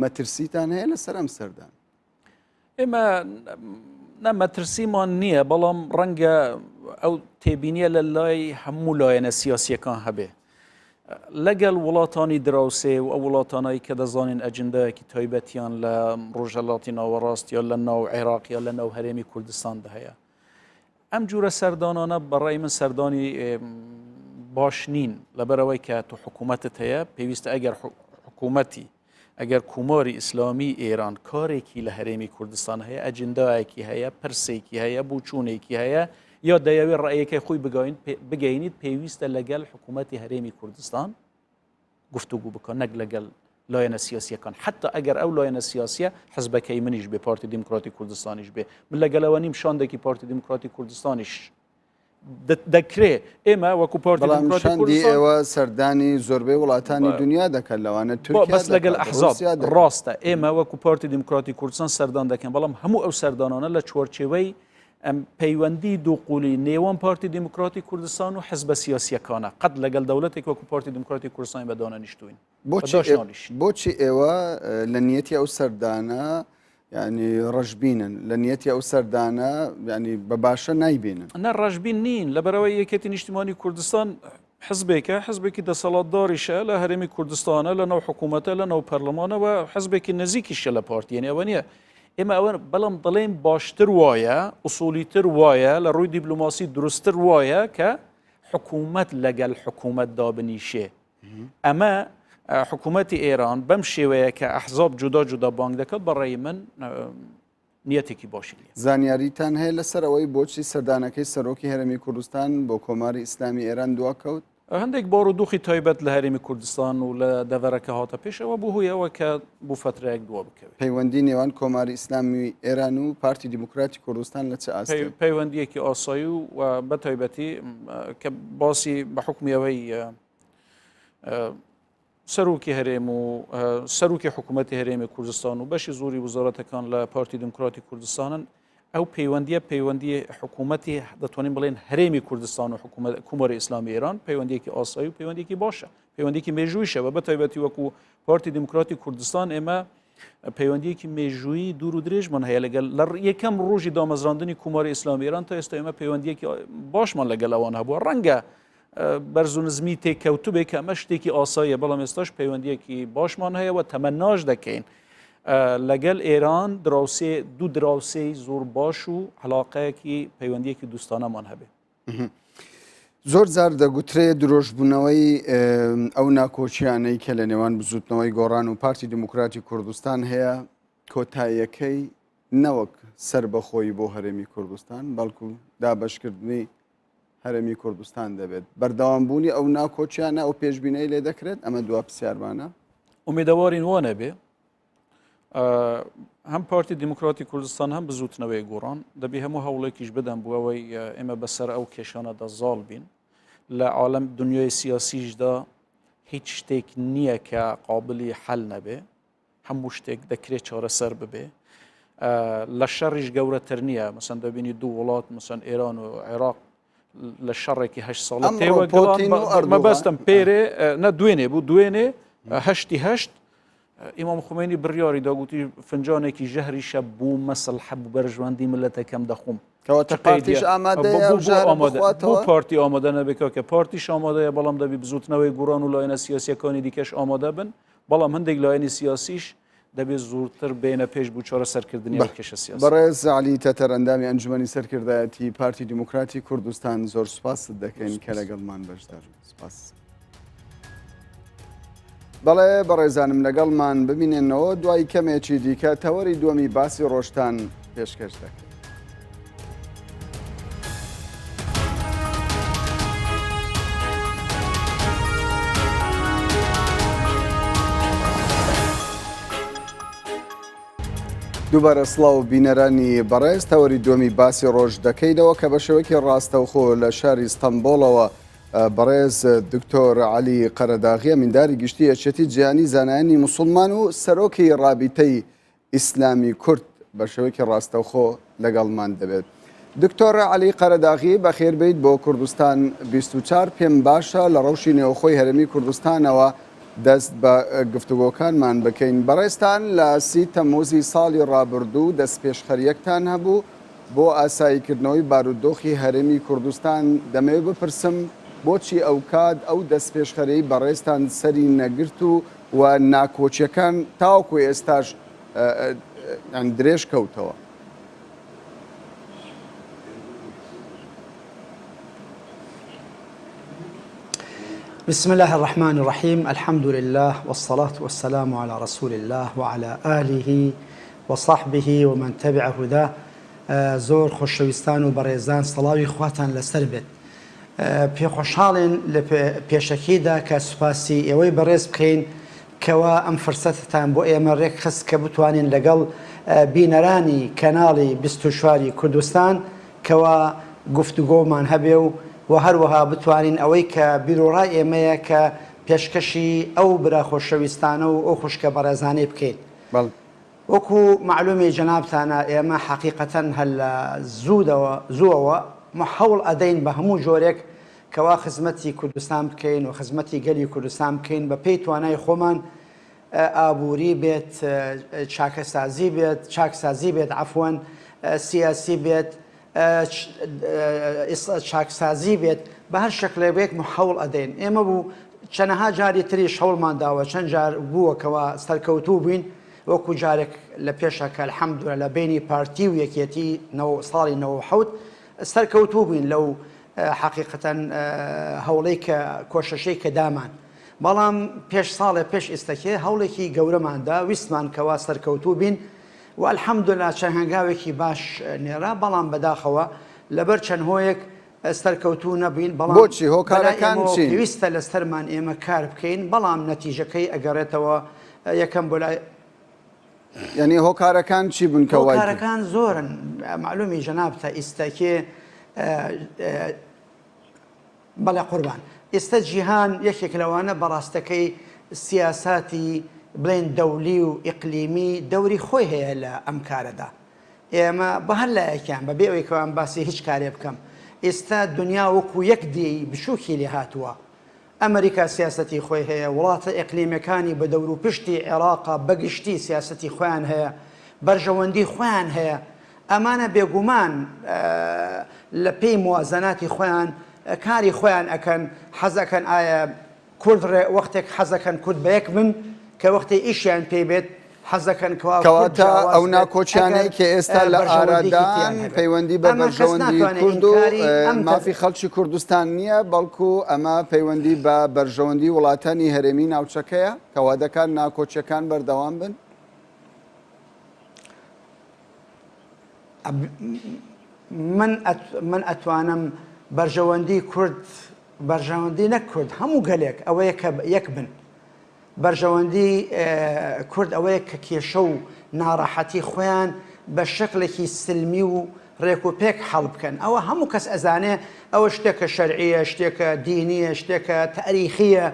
Speaker 1: مەترسیتان هەیە لەسەر ئەم سەردان؟
Speaker 2: ئێمە نە مەترسیمان نییە بەڵام ڕەنگە ئەو تێبینیە لە لای هەموو لایەنە سیاسیەکان هەبێ لەگەڵ وڵاتانی دراوسێ و ئەو وڵاتانایی کە دەزانین ئەجندایەکی تایبەتیان لە ڕۆژهەڵاتی ناوەڕاست یا لە ناو عێراق یا لە ناو هەرێمی کوردستاندا هەیە ئەم جورە سەردانانە بەڕای من سەردانی باش نین لەبەرەوەی کە تۆ حکوومەتت هەیە پێویستە ئەگەر حکوومەتی ئەگەر کوماری ئیسلامی ئێران کارێکی لە هەرێمی کوردستان هەیە ئەجندایەکی هەیە پرسێکی هەیە بچوونێکی هەیە یا دەیەوێت ڕەیەکەی خۆی بگەینیت پێویستە لەگەڵ حکوومەتی هەرێمی کوردستان گفتوگو بکە نەک لەگەڵ لایەنە سیاسیەکان حتا ئەگەر ئەو لایەنە سیاسیە حزبەکەی منیش بێ پارتی دیموکراتی کوردستانیش بێ من لەگەلەوە نیم شاندێکی پارتی دیموکراتی کوردستانیش دەکرێ ئێمە وەکو پارتی
Speaker 1: دیموکراتی ئێوە سەردانی زۆربەی وڵاتانی دنیا دەکەن لەوانە تورکیا
Speaker 2: بەس لەگەڵ ئەحزاب ڕاستە ئێمە وەکو پارتی دیموکراتی کوردستان سەردان دەکەن بەڵام هەموو ئەو سەردانانە لە چوارچێوەی ئەم پەیوەندی دووقولی نێوان پارتی دیموکراتی کوردستان و حزبە سیاسیەکانە قەت لەگەڵ دەوڵەتێک وەکو پارتی دیموکراتی کوردستان بە دانەنیشتوین
Speaker 1: بۆچی ئێوە لە نیەتی ئەو سەردانە ینی ڕەشبینن لە نیەتی ئەو سەردانە ینی بە باشە نایبینن
Speaker 2: نە ڕەشبین نین لەبەرەوەی یەکێتی نیشتیمانی کوردستان حزبێکە حزبێکی دەسەڵاتداریشە لە هەرێمی کوردستانە لە ناو حکوومەتە لە ناو پەرلەمانە و حزبێکی نزیکیشە لە پارتیێنی ئەوە نییە ئێمە ئەوە بەڵام دەڵێن باشتر وایە ئوسولیتر وایە لە ڕووی دیبلۆماسی دروستتر وایە کە حکوومەت لەگەڵ حکوومەت دابنیشێ ئەمە حکوومەتی ئێران بەم شێوەیە کە ئەحزاب جودا جودا بانگ دەکات بەڕێی من نیەتێکی باشی نیە.
Speaker 1: زانیاریتان هەیە لەسەر ئەوەی بۆچی سەردانەکەی سەرۆکی هەرێمی کوردستان بۆ کۆماری ئیسلامی ئێران دواکەوت؟
Speaker 2: هەندێک بارودۆخی تایبەت لە هەرێمی کوردستان و لە دەڤەرەکە هاتە پێش ئەوە بوو هۆی ئەوە کە بۆ فەترەیەک دوا بکەوێت.
Speaker 1: پەیوەندی نێوان کۆماری ئیسلامی ئێران و پارتی دیموکراتی کوردستان لە چ ئاستێک؟
Speaker 2: پەیوەندییەکی ئاسایی و بە تایبەتی کە باسی بە حوکمی ئەوەی سەرۆکی هەرێم و سەرۆکی حکوومەتی هەرێمی کوردستان و بەشی زۆری وزارەتەکان لە پارتی دیموکراتی کوردستانن ئەو پەیوەندیە پەیوەندی حکوومەتی دەتوانین بڵێن هەرێمی کوردستان و حکوومەت کوماری ئیسلامی ئێران پەیوەندیەکی ئاسایی و پەیوەندێکی باشە پەیوەندێکی مێژوویشە بە تایبەتی وەکو پارتی دیموکراتی کوردستان ئێمە پەیوەندیەکی مێژوویی دوور و درێژمان هەیە لەگەڵ لە یەکەم ڕۆژی دامەزراندنی کوماری ئیسلامی ئێران تا ئێستا ئێمە پەیوەندیەکی باشمان لەگەڵ ئەوان هەبووە ڕەنگە بەرز و نزمی تێکەوتوبێ کە ئەمە شتێکی ئاساییە بەڵام ئێستاش پەیوەندیەکی باشمان هەیە و تەمەناش دەکەین لەگەل ئێران دراوسێ دوو دراوسێی زۆر باش و علاقەیەکی پەیوەندیەکی دوستانەمان هەبێ.
Speaker 1: زۆر جار دەگوترێ درۆژبوونەوەی ئەو ناکۆکیانەی کە لە نێوان بزوتنەوەی گۆڕان و پارتی دیموکراتی کوردستان هەیە کۆتاییەکەی نەوەک سەربەخۆیی بۆ هەرێمی کوردستان بەڵکو دابەشکردنی هەرێمی کوردستان دەبێت. بەردەوامبوونی ئەو ناکۆکیانە ئەو پێشبینەی لێ دەکرێت؟ ئەمە دوا پرسیارمانە.
Speaker 2: ئومێدەوارین وا نەبێ. هەم پارتی دیموکراتی کوردستان هەم بزوتنەوەی گۆڕان دەبی هەموو هەوڵێکیش بدەن بۆ ئەوەی ئێمە بەسەر ئەو کێشانەدا زاڵ بین لە عالم دنیای سیاسیشدا هیچ شتێک نییە کە قابلی حەل نەبێ هەموو شتێک دەکرێت چارەسەر ببێ. لە شەڕیش گەورەتر نییە مەسەن دەبینی دوو وڵات مەسەن ئێران و عێراق لە شەڕێکی هەشت ساڵە
Speaker 1: ئەمڕۆ پۆتین و ئەردۆغان
Speaker 2: مەبەستم پێرێ نە دوێنێ بوو دوێنێ هەشتی هەشت ئیمام خومێنی بڕیاری داگوتی فنجانێکی ژەهریشە بوو مەسڵحە بوو بەرژوەندی ملەتەکەم دەخۆم
Speaker 1: کەواتە پارتیش ئامادەیە ئەو ژەهرە بخواتەوە؟
Speaker 2: بۆ پارتی ئامادە نەبێت کاکە پارتیش ئامادەیە بەڵام دەبی بزوتنەوەی گوڕان و لایەنە سیاسیەکانی دیکەش ئامادە بن بەڵام هەندێک لایەنی سیاسیش دەبێت زۆرتر بێنە پێش بۆ چارەسەرکردنی ئەو کێشە سیاسیە.
Speaker 1: بەڕێز عەلی تەتەر ئەندامی ئەنجومەنی سەرکردایەتی پارتی دیموکراتی کوردستان زۆر سوپاست دەکەین کە لەگەڵمان بەشدار بووی. سوپاس. بەڵێ بەڕێزانم لەگەڵمان بمینێنەوە دوای کەمێکی دیکە تەوەری دووەمی باسی ڕۆژتان پێشکەش دەکەین. دووبارە سڵاو بینەرانی بەڕێز تەوەری دووەمی باسی ڕۆژ دەکەینەوە کە بە شێوەیەکی ڕاستەوخۆ لە شاری ستەمبۆڵەوە بەڕێز دکتۆر عەلی قەرەداغی ئەمینداری گشتی یەکێتی جیهانی زانایانی موسڵمان و سەرۆکی ڕابیتەی ئیسلامی کورد بە شێوەیەکی ڕاستەوخۆ لەگەڵمان دەبێت. دکتۆر عەلی قەرەداغی بەخێربێیت بۆ کوردستان 24 پێم باشە لە ڕەوشی نێوخۆی هەرێمی کوردستانەوە دەست بە گفتوگۆکانمان بکەین. بەڕێزتان لە سی تەمموزی ساڵی ڕابردوو دەستپێشخەرییەکتان هەبوو بۆ ئاساییکردنەوەی بارودۆخی هەرێمی کوردستان، دەمەوێت بپرسم بۆچی ئەوکات ئەو دەستپێشخەریەی بەڕێزتان سەری نەگرت و و ناکۆکیەکان تاوەکو ئێستاش درێژ کەوتەوە؟
Speaker 3: بسم الله الرحمن الرحیم الحمد لله والصلاة والسلام على رسول الله وعلى آله وصحبه ومن تبع هداه زۆر خۆشەویستان و بەڕێزان سەڵاوی خواتان لەسەر بێت پێخۆشحاڵین لە پێشەکیدا کە سوپاسی ئێوەی بەڕێز بکەین کەوا ئەم فرسەتەتان بۆ ئێمە ڕێکخست کە بتوانین لەگەڵ بینەرانی کەناڵی 24 ی کوردستان کەوا گفتوگۆمان هەبێ و و هەروەها بتوانین ئەوەی کە بیروڕای ئێمەیە کە پێشکەشی ئەو برا خۆشەویستانە و ئەو خوشکە بەڕێزانەی بکەین.
Speaker 1: بەڵێ.
Speaker 3: وەکو مەعلومی جەنابتانە ئێمە حەقیقەتەن هەر لە زوودەوە زووەوە هەوڵ ئەدەین بە هەموو جۆرێک کەوا خزمەتی کوردستان بکەین و خزمەتی گەلی کوردستان بکەین بە پێی توانای خۆمان ئابووری بێت چاکەسازی بێت چاکسازی بێت عەفوەن سیاسی بێت چاکسازی بێت بە هەر شکلێک بێت هەوڵ ئەدەین ئێمە بوو چەنەها جاری تریش هەوڵمان داوە چەند جار بووە کەوا سەرکەوتوو بووین وەکو جارێک لە پێشە کە الحمدللە لە بەینی پارتی و یەکێتی ساڵی 97 سەرکەوتوو بووین لەو حەقیقەتەن هەوڵەی کە کۆشەشەی کە دامان بەڵام پێش ساڵێ پێش ئیستەکێ هەوڵێکی گەورەماندا ویستمان کەوا سەرکەوتوو بین و الحمدللە چەند هەنگاوێکی باش نێرا بەڵام بەداخەوە لەبەر چەند هۆیەک سەرکەوتوو نەبووین بەڵام
Speaker 1: بۆچی
Speaker 3: بەلای
Speaker 1: هۆکارەکان
Speaker 3: ئێمەوە
Speaker 1: چین؟
Speaker 3: پێویستە لەسەرمان ئێمە کار بکەین بەڵام نەتیجەکەی ئەگەڕێتەوە یەکەم بۆ لای
Speaker 1: یعنی هۆکارەکان چی بوون کە وای کرد؟
Speaker 3: هۆکارەکان زۆرن مەعلومی جەنابتە ئیستاکێ بەڵێ قوربان ئیستە جیهان یەکێک لەوانە بەڕاستەکەی سیاساتی بڵێن دەولی و ئیقلیمی دەوری خۆی هەیە لە ئەم کارەدا ئێمە بە هەر لایەکیان بە بێ ئەوەی کەوان باسی هیچ کارێ بکەم ئیستا دنیا وەکو یەک دێی بچووکی لێ هاتووە ئەمریکا سیاسەتی خۆی هەیە، وڵاتە ئیقلیمیەکانی بە دەوروپشتی عێراقا بە گشتی سیاسەتی خۆیان هەیە، بەرژەوەندی خۆیان هەیە، ئەمانە بێگومان لە پێی موازەناتی خۆیان کاری خۆیان ئەکەن، حەز ئەکەن ئایا کورد ڕێ وەختێک حەز ئەکەن کورد بە یەک بن کە وەختێ ئیشیان پێی بێت، حەز دەکەن کەوا کورد
Speaker 1: کەواتە
Speaker 3: جیاواز
Speaker 1: ئەو
Speaker 3: بێت
Speaker 1: ناکۆکیانەی
Speaker 3: ئەگەر
Speaker 1: کە ئێستا لە
Speaker 3: بەرژەوەندیکی
Speaker 1: ئارادان
Speaker 3: تیان هەبێت.
Speaker 1: پەیوەندی بە
Speaker 3: ئەمە کەس
Speaker 1: بەرژەوەندی
Speaker 3: ناتوانێت
Speaker 1: کورد و
Speaker 3: ئینکاری ئەم تە
Speaker 1: مافی خەڵکی کوردستان نییە، بەڵکو ئەمە پەیوەندی بە بەرژەوەندی وڵاتانی هەرێمی ناوچەکەیە کە وا دەکات ناکۆکیەکان بەردەوام بن؟
Speaker 3: من من ئەتوانم بەرژەوەندی کورد بەرژەوەندی نەک کورد هەموو گەلێک ئەوەیە کە یەک بن بەرژەوەندی کورد ئەوەیە کە کێشە و ناڕەحەتی خۆیان بە شکڵێکی سلمی و ڕێک و پێک حەڵ بکەن. ئەوە هەموو کەس ئەزانێ ئەوە شتێکە شەرعییە، شتێکە دینییە، شتێکە تاریخییە.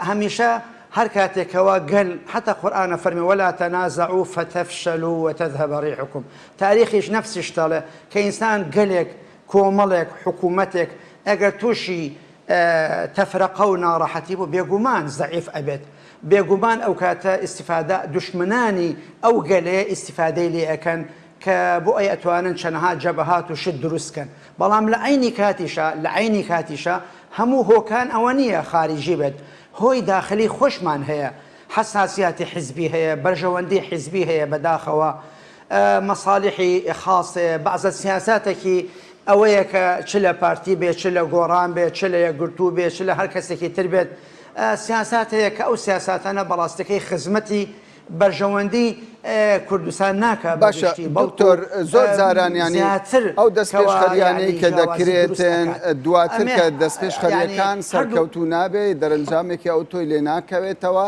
Speaker 3: هەمیشە هەر کاتێک کەوا گەل حەتا قورئان ئەفەرمێ ولا تنازعوا فتفشلوا وتذهب ريحكم تاریخیش نەفسی شت ئەڵێ کە ئینسان گەلێک کۆمەڵێک حکوومەتێک ئەگەر تووشی تەفرەقە و ناڕەحەتی بوو بێگومان زەعیف ئەبێت بێگومان ئەو کاتە ئیستیفادە دوشمنانی ئەو گەلەیە ئیستیفادەی لێ ئەکەن کە بۆ ئەی ئەتوانن چەنەها جەبهات و شت دروست کەن بەڵام لە عەینی کاتیشا لە عەینی کاتیشا هەموو هۆکان ئەوە نییە خاریجی بێت هۆی داخلی خۆشمان هەیە حەساسیاتی حیزبی هەیە بەرژەوەندی حیزبی هەیە بەداخەوە مەسالیحی خاص هەیە بەعزە سیاساتێکی ئەوەیە کە چ لە پارتی بێت چ لە گۆڕان بێت چ لە یەکگرتوو بێت چ لە هەر کەسێکی تر بێت سیاسات هەیە کە ئەو سیاساتانە بەڕاستەکەی خزمەتی بەرژەوەندی کوردستان ناکا بە
Speaker 1: باشە
Speaker 3: گشتی بەڵکو
Speaker 1: دکتۆر زۆر جاران یانی
Speaker 3: زیاتر
Speaker 1: ئەو
Speaker 3: کەوا
Speaker 1: دەستپێشخەریانەی
Speaker 3: یانی
Speaker 1: کە
Speaker 3: جیاوازی دروست
Speaker 1: دەکرێتن
Speaker 3: ئەکات
Speaker 1: دواتر
Speaker 3: ئەمێ
Speaker 1: کە
Speaker 3: یانی
Speaker 1: دەستپێشخەریەکان
Speaker 3: هەردوو
Speaker 1: سەرکەوتوو نابێ دەرەنجامێکی ئەوتۆی لێ ناکەوێتەوە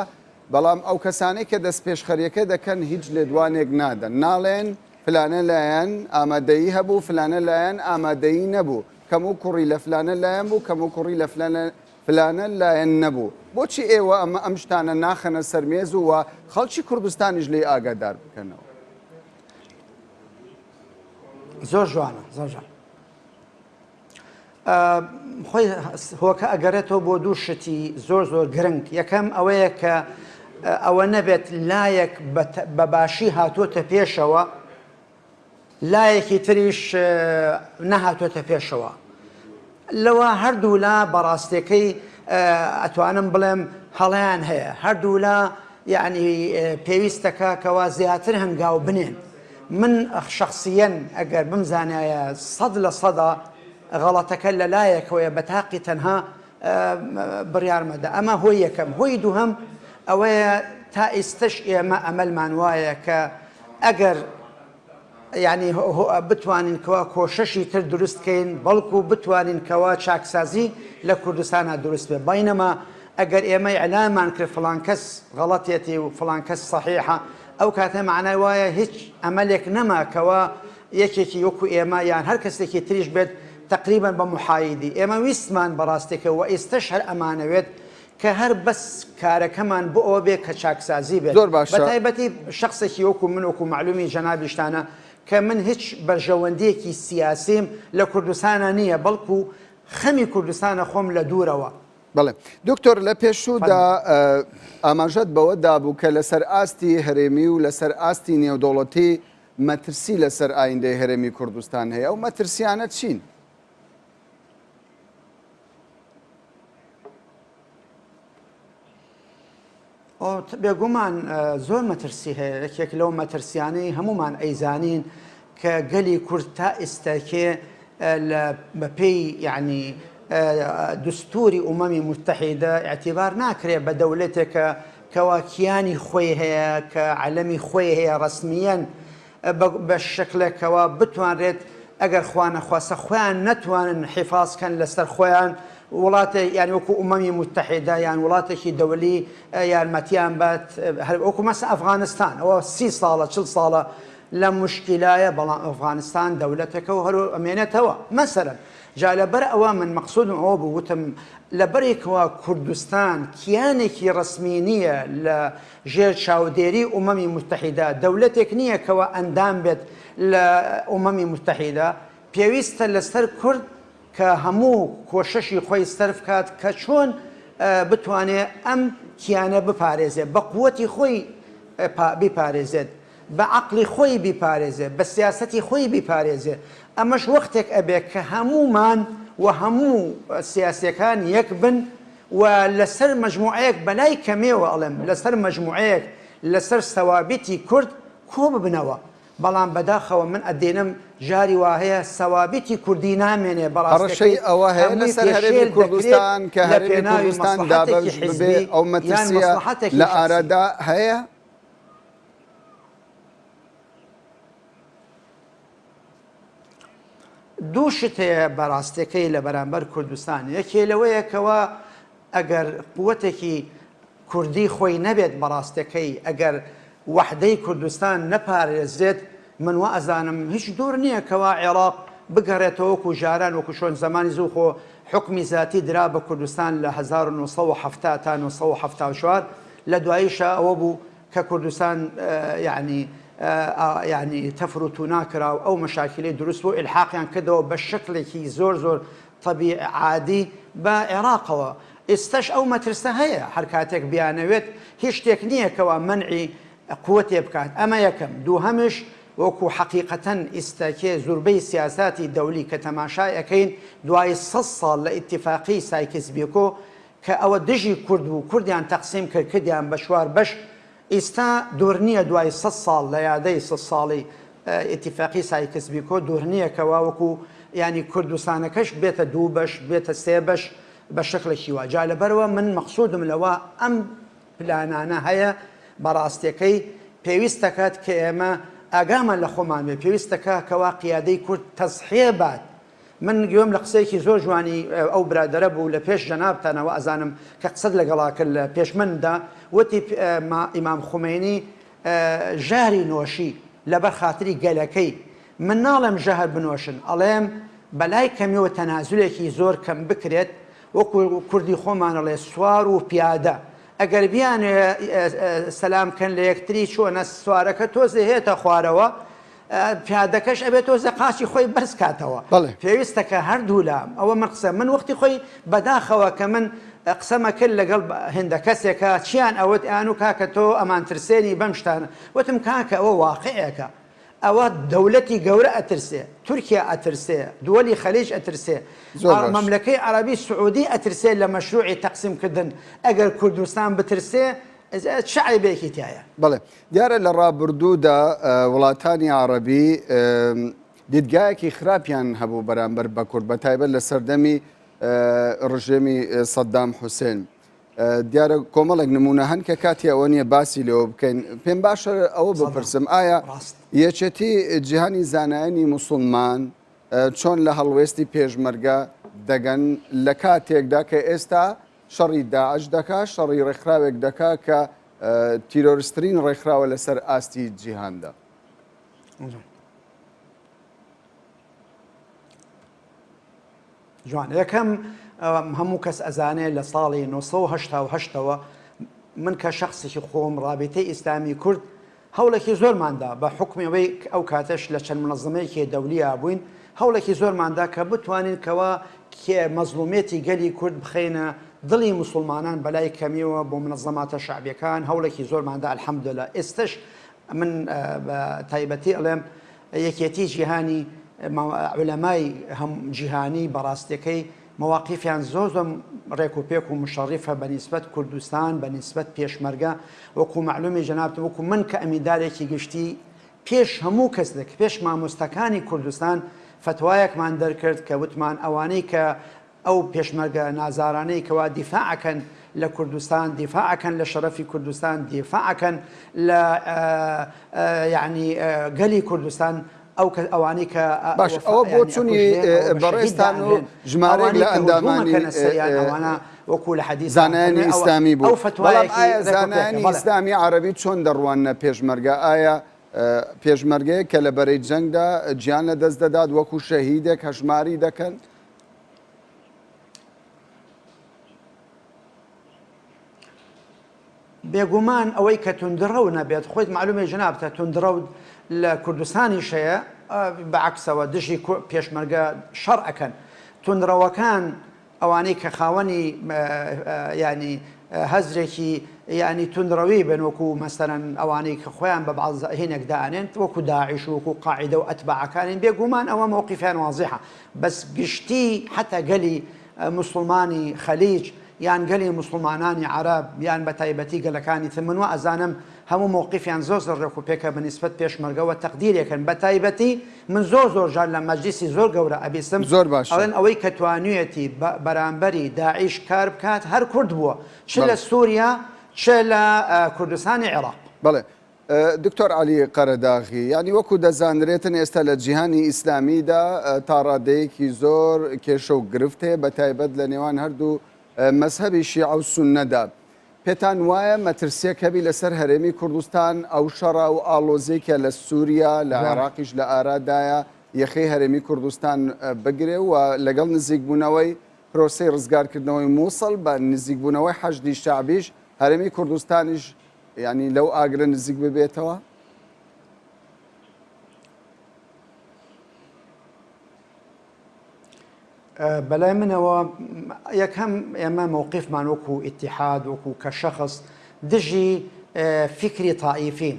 Speaker 1: بەڵام ئەو کەسانەی کە دەستپێشخەریەکە دەکەن هیچ لێدوانێک نادەن ناڵێن فلانە لایەن ئامادەیی هەبوو فلانە لایەن ئامادەیی نەبوو کەم و کوڕی لە فلانە لایەن بوو کەم و کوڕی لە فلانە فلانە لایەن نەبوو. بۆچی ئێوە ئەمە ئەم شتانە ناخەنە سەر مێز و و خەڵکی کوردستانیش لێی ئاگادار بکەنەوە؟
Speaker 3: زۆر جوانە زۆر جوان. خۆی هۆکە ئەگەڕێتەوە بۆ دوو شتی زۆر زۆر گرنگ یەکەم ئەوەیە کە ئەوە نەبێت لایەک بە باشی هاتووەتە پێشەوە لایەکی تریش نەهاتۆتە پێشەوە. لەوە هەردوولا بەڕاستیەکەی ئەتوانم بڵێم هەڵەیان هەیە. هەردوولا یەعنی پێویستەکە کەوا زیاتر هەنگاو بنێن. من شەخسیەن ئەگەر بمزانایە سەد لە سەدا غەڵەتەکە لە لایەکەوەیە بە تاقی تەنها بڕیارمەدە. ئەمە هۆی یەکەم. هۆی دووهەم ئەوەیە تا ئیستەش ئێمە ئەمەلمان وایە کە ئەگەر یانی بتوانین کەوا کۆشەشی تر دروست کەین بەڵکو بتوانین کەوا چاکسازی لە کوردستانا دروست بێ بینەما ئەگەر ئێمە ئیعلانمان کرد فڵان کەس غەڵەتێتی و فڵان کەس سەحیحە ئەو کاتە مەعنای وایە هیچ ئەمەلێک نەما کەوا یەکێکی وەکو ئێمە یان هەر کەسێکی تریش بێت تەقریبەن بە محایدی ئێمە ویستمان بەڕاستێکە وە ئێستەش هەر ئەمانەوێت کە هەر بەس کارەکەمان بۆ ئەوە بێ کە چاکسازی بێت
Speaker 1: زۆر باشە.
Speaker 3: بەتایبەتی شەخسێکی وەکو من وەکو مەعلومی جەنابیشتانە کە من هیچ بەرژەوەندیەکی سیاسیم لە کوردستانا نیە بەڵکو خەمی کوردستانە خۆم لە دوورەوە.
Speaker 1: بەڵێ دکتۆر لە پێشوودا
Speaker 3: فەرموو.
Speaker 1: ئاماژەت بەوە دابوو کە لەسەر ئاستی هەرێمی و لەسەر ئاستی نێودەوڵەتی مەترسی لەسەر ئایندەی هەرێمی کوردستان هەیە ئەو مەترسیانە چین؟
Speaker 3: بێگومان زۆر مەترسی هەیە یەکێک لەو مەترسیانەی هەمومان ئەیزانین کە گەلی کورد تا ئێستاکێ لە بەپێی یعنی دستوری ئومەمی متحیدە اعتبار ناکرێ بە دەولەتێکە کەوا کیانی خۆی هەیە کە عەلەمی خۆی هەیە ڕەسمیەن بە شکلێک کەوا بتوانرێت ئەگەر خوانەخواستە خۆیان نەتوانن حیفاز کەن لەسەر خۆیان وڵاتێک یان وەکو ئومەمی موتەحیدە یان وڵاتێکی دەولی یارمەتیان بات هەر وەکو مەسە ئەفغانستان ئەوە سی ساڵە چل ساڵە لە مشکلایە بەڵام ئەفغانستان دەولەتەکە و هەر ئەمێنێتەوە مەسەرەن جا لەبەر ئەوە من مەقسودم ئەوە بوو وتم لەبەرێکەوە کوردستان کیانێکی ڕەسمی نییە لە ژێر چاودێری ئومەمی موتەحیدە، دەولەتێک نییە کەوا ئەندام بێت لە ئومەمی موتەحیدە، پێویستە لەسەر کورد کە هەموو کۆشەشی خۆی سەرف کات کە چۆن بتوانێ ئەم کیانە بپارێزێ، بە قوەتی خۆی بیپارێزێت، بە عەقڵی خۆی بیپارێزێ، بە سیاسەتی خۆی بیپارێزێ، ئەمەش وەختێک ئەبێ کە هەموومان و هەموو سیاسیەکان یەک بن و لەسەر مەجموعەیەک بەلای کەمێوە ئەڵێم لەسەر مەجموعەیەک لەسەر سەوابیتی کورد کۆببنەوە بەڵام بەداخەوە من ئەدێنم جاری واهەیە سەوابیتی کوردی نامێنێ
Speaker 1: هەڕەشەی
Speaker 3: بەڕاستەکەی
Speaker 1: ئەوە هەیە
Speaker 3: هەمووی
Speaker 1: لەسەر هەرێمی
Speaker 3: پێشێل دەکرێت
Speaker 1: کوردستان کە
Speaker 3: لە
Speaker 1: هەرێمی
Speaker 3: پێناوی
Speaker 1: کوردستان
Speaker 3: مەسڵەحەتێکی
Speaker 1: دابەش ببێ
Speaker 3: حیزبی
Speaker 1: ئەو
Speaker 3: یان
Speaker 1: مەترسییە
Speaker 3: مەسڵەحەتێکی
Speaker 1: لە
Speaker 3: شەخسی.
Speaker 1: ئارادا هەیە؟
Speaker 3: دوو شت هەیە بەڕاستەکەی لە بەرامبەر کوردستان یەکێ لەوەیە کەوا ئەگەر قوتێکی کوردی خۆی نەبێت بەڕاستەکەی ئەگەر وەحدەی کوردستان نەپارێزرێت من وا ئەزانم هیچ دوور نییە کەوا عێراق بگەڕێتەوە وەکو جاران وەکو چۆن زەمانی زوو خۆ حوکمی زاتی درا بە کوردستان لە 1970 تا 1974. لە دواییشا ئەوە بوو کە کوردستان یانی یانی تەفر و تونا کرا و ئەو مەشاکیلەی دروست بوو ئیلحاقیان کردەوە بە شکلێکی زۆر زۆر تەبیعی عادی بە عێراقەوە ئیستەش ئەو مەترسە هەیە هەر کاتێک بیانەوێت هیچ شتێک نییە کەوا مەنعی قوتێ بکات ئەمە یەکەم دووهەمش وەکو حەقیقەتەن ئیستەکێ زوربەی سیاساتی دەولی کە تەماشای ئەکەین دوای سەد ساڵ لە ئیتیفاقی سایکس بیکۆ کە ئەوە دژی کورد بوو کوردیان تەقسیم کرد کردیان بە چوار بەش ئیستا دوور نیە دوای سەد ساڵ لە یادەی سەد ساڵی ئیتیفاقی سایکس بیکۆ دوور نیە کەوا وەکو یانی کوردستانەکەش بێتە دوو بەش بێتە سێ بەش بە شکڵێکی وا جا لەبەرئەوە من مەقسودم لەوە ئەم پلانانە هەیە بەڕاستیەکەی پێویست دەکات کە ئێمە ئاگامان لە خۆمان بێ پێویست دەکا کەوا قیادەی کورد تەزحیە بات من گوێم لە قسەیەکی زۆر جوانی ئەو برادەرە بوو لە پێش جەنابتانەوە ئەزانم کە قسەت لەگەڵا کرد لە پێش مندا وتی ئیمام خومەینی ژەهری نۆشی لەبەر خاتری گەلەکەی من ناڵێم ژەهر بنۆشن ئەڵێم بەلای کەمیەوە تەنازولێکی زۆر کەم بکرێت وەکو کوردی خۆمان ئەڵێ سوار و پیادە ئەگەر بیانەوێ سەلام کەن لە یەکتری چۆنە سوارەکە تۆزێ هێتە خوارەوە پیادەکەش ئەبێ تۆزێ قاچی خۆی بەرز کاتەوە پێویستە کە هەردوولا ئەوە من قسە من وەختی خۆی بەداخەوە کە من قسەمە کرد لەگەڵ هێندە کەسێکە چیان ئەوت ئەیان و کاکە تۆ ئەمان ترسێنی بەم شتانە وتم کاکە ئەوە واقعێکە ئەوە دەولەتی گەورە ئەترسێ، تورکیا ئەترسێ، دوەلی خەلیج ئەترسێ، مەملەکەی عەرەبی سعودی ئەترسێ لە مەشروعی تەقسیم کردن، ئەگەر کوردستان بترسێ چ عەیبێکی تیایە؟
Speaker 1: بەڵێ دیارە لە ڕابردوودا وڵاتانی عەڕەبی دیدگایەکی خراپیان هەبوو بەرامبەر بە کورد بە تایبەت لە سەردەمی ڕژێمی سەدام حوسێن. دیارە کۆمەڵێک نمونە هەن کە کاتی ئەوە نییە باسی لێوە بکەین پێم باشە ئەوە بپرسم ئایا یەکێتی جیهانی زانایانی موسڵمان چۆن لە هەڵوێستی پێشمەرگە دەگەن لە کاتێکدا کە ئێستا شەڕی داعش دەکا شەڕی ڕێکخراوێک دەکا کە تیرۆرسترین ڕێکخراوە لەسەر ئاستی جیهاندا.
Speaker 3: جوان یەکەم هەموو کەس ئەزانێ لە ساڵی 1970 ەوە من کە شخصێکی خۆم ڕابیتەی ئیسلامی کورد هەوڵێکی زۆرماندا بە حکمی ئەوەی ئەو کاتەش لە چەند منەزەمەیەکی دەولیا بووین هەوڵێکی زۆرماندا کە بتوانین کەوا کێ مەزڵومێتی گەلی کورد بخەینە دڵی مسلمانان بەلای کەمیەوە بۆ منەزەماتە شعبیەکان هەوڵێکی زۆرماندا الحمدلله ئێستش من بە تایبەتی ئەڵێم یەکێتی جیهانی عولەمای هەم جیهانی بەڕاستیەکەی مەواقیفیان زۆر زۆر ڕێک و پێک و مشەڕیفە بە نیسبەت کوردستان بە نیسبەت پێشمەرگە وەکو مەعلومی جەنابت وەکو من کە ئەمیندارێکی گشتی پێش هەموو کەس لە پێش مامۆستاکانی کوردستان فەتوایەکمان دەرکرد کە وتمان ئەوانەی کە ئەو پێشمەرگە نازارانەی کەوا دیفاع ئەکەن لە کوردستان، دیفاع ئەکەن لە شەرەفی کوردستان، دیفاع ئەکەن لە یەعنی گەلی کوردستان، ئەو کە ئەوانەی کە
Speaker 1: باش ئەوە بۆچونی بەڕێزتان و ژمارەیەک لە ئەندامانی
Speaker 3: ئەوانە وەکو لە حەدیث
Speaker 1: زانایانی ئیسلامی بوو، بەڵام ئایا زانایانی ئیسلامی عەرەبی چۆن دەڕواننە پێشمەرگە؟ ئایا پێشمەرگەیەک کە لە بەرەی جەنگدا گیان لەدەست دەدات وەکو شەهیدێک هەژماری دەکەن؟
Speaker 3: بێگومان ئەوەی کە توندڕەو نەبێت خۆیت مەعلومە جەنابتە توندڕەو لە کوردستانیش هەیە بە عەکسەوە دژی پێشمەرگە شەڕ ئەکەن توندڕەوەکان ئەوانەی کە خاوەنی یانی هەزرێکی یانی توندڕەوی بن وەکو مەسەرەن ئەوانەی کە خۆیان بە باز هینێک دانێن وەکو داعش و وەکو قاعدە و ئەتباعەکانین بێگومان ئەوە مەوقیفیان وازیحە بەس گشتی حەتا گەلی موسڵمانی خەلیج یان گەلی موسڵمانانی عەرەب یان بە تایبەتی گەلەکانی تر من وا ئەزانم هەموو مەوقیفیان زۆر زۆر ڕێک و پێکە بە نیسبەت پێشمەرگەوە تەقدیرێکن بە تایبەتی من زۆر زۆر جار لە مەجلیسی زۆر گەورە ئەبیستم
Speaker 1: زۆر باشە.
Speaker 3: ئەڵێن ئەوەی کە توانویەتی بە بەرامبەری داعیش کار بکات هەر کورد بووە چ لە
Speaker 1: بەڵێ.
Speaker 3: سوریا چ لە کوردستانی عێراق.
Speaker 1: بەڵێ دکتۆر عەلی قەرەداغی، یانی وەکو دەزانرێتن ئێستا لە جیهانی ئیسلامیدا تا ڕادەیەکی زۆر کێشە و گرفت هەیە بە تایبەت لە نێوان هەردوو مەزهەبی شیعە و سوننەدا. پێتان وایە مەترسیەک هەبی لەسەر هەرێمی کوردستان ئەو شەڕە و ئاڵۆزیەی کە لە سوریا لە عێراقیش لە ئارادایە یەخەی هەرێمی کوردستان بگرێ و لەگەڵ نزیکبوونەوەی پرۆسەی ڕزگارکردنەوەی موسڵ بە نزیکبوونەوەی حەشدی شەعبیش. هەرێمی کوردستانیش یانی لەو ئاگرە نزیک ببێتەوە؟
Speaker 3: بەلای منەوە یەکەم ئێمە مەوقیفمان وەکو ئیتیحاد وەکو کە شەخص دژی فیکری تائیفین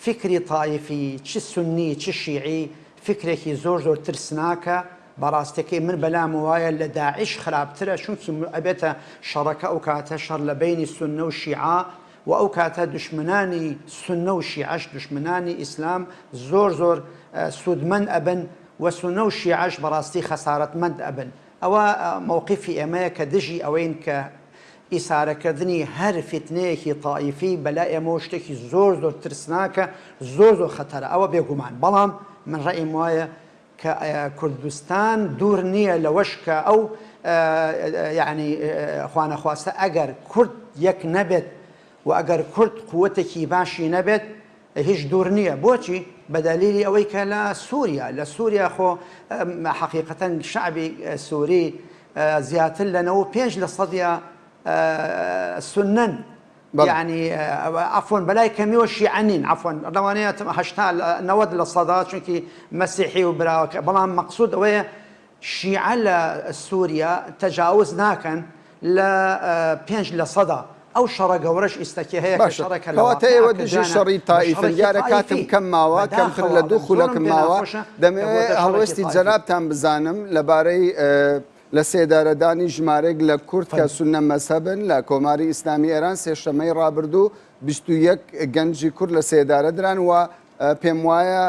Speaker 3: فیکری تائیفی چ سوننی چ شیعی فیکرێکی زۆر زۆر ترسناکە بەڕاستەکەی من بەلام وایە لە داعش خراپترە چونکی ئەبێتە شەڕەکە ئەو کاتە شەڕ لە بەینی سوننە و شیعە و ئەو کاتە دوشمنانی سوننە و شیعەش دوشمنانی ئیسلام زۆر زۆر سوودمەند ئەبن و سوننە و شیعەش بەڕاستی خەسارەتمەند ئەبن ئەوە مەوقیفی ئێمەیە کە دژی ئەوەین کە ئیسارەکردنی هەر فیتنەیەکی تائیفی بەلای ئێمەوە شتێکی زۆر زۆر ترسناکە زۆر زۆر خەتەرە ئەوە بێگومان بەڵام من ڕەئیم وایە کە کوردستان دوور نییە لەوەش کە ئەو یەعنی خوانەخواستە ئەگەر کورد یەک نەبێت و ئەگەر کورد قوتێکی باشی نەبێت هیچ دوور نییە بۆچی بە دەلیلی ئەوەی کە لە سووریا لە سووریا خۆ حەقیقەتەن شەعبی سووری زیاتر لە 95 لە سەدیا سوننەن یەعنی عەفوەن بەلای کەمیەوە شیعە نین عەفوەن لەوانەیە 80 90 لە سەدا چونکی مەسیحی و براوەکە بەڵام مەقسود ئەوەیە شیعە لە سووریا تەجاوز ناکەن لە پێنج لە سەدا ئەو شەڕە گەورەش ئیستەکێ هەیە کە
Speaker 1: باشە
Speaker 3: شەڕێکە لە
Speaker 1: کەواتە
Speaker 3: واقیع
Speaker 1: ئێوە دژی
Speaker 3: کردویانە
Speaker 1: شەڕی
Speaker 3: بە
Speaker 1: تائیفن
Speaker 3: شەڕێکی
Speaker 1: دیارە کاتم
Speaker 3: تائیفی
Speaker 1: کەم ماوە کەمتر
Speaker 3: بەداخەوە
Speaker 1: لە دوو
Speaker 3: ئەڵێم زۆرم
Speaker 1: خولەکم
Speaker 3: پێ
Speaker 1: ماوە
Speaker 3: ناخۆشە کە
Speaker 1: دەمەوێ
Speaker 3: بۆتە شەڕێکی
Speaker 1: هەڵوێستی
Speaker 3: تائیفی.
Speaker 1: جەنابتان بزانم لەبارەی لە سێدارەدانی ژمارەیەک لە کورد کە
Speaker 3: فەرموو.
Speaker 1: سوننە مەزهەبن لە کۆماری ئیسلامی ئێران سێشەممەی ڕابردوو 21 گەنجی کورد لە سێدارە دران و پێم وایە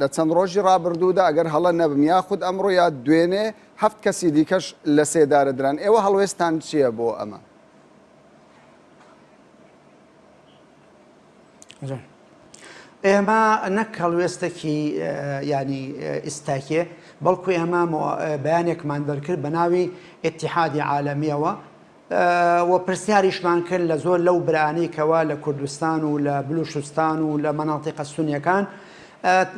Speaker 1: لە چەند ڕۆژی ڕابردوودا ئەگەر هەڵە نەبم یاخود ئەمڕۆ یا دوێنێ هەفت کەسی دیکەش لە سێدارە دران ئێوە هەڵوێستان چییە بۆ ئەمە؟
Speaker 3: ئێمە نەک هەڵوێستێکی ینی ئیستاکێ بەڵکو ئێمە بەیانێکمان دەرکرد بە ناوی ئیتیحادی عالەمیەوە و پرسیاریشمان کرد لە زۆر لەو برانەی کەوا لە کوردستان و لە بلوشستان و لە مەناتیقە سونیەکان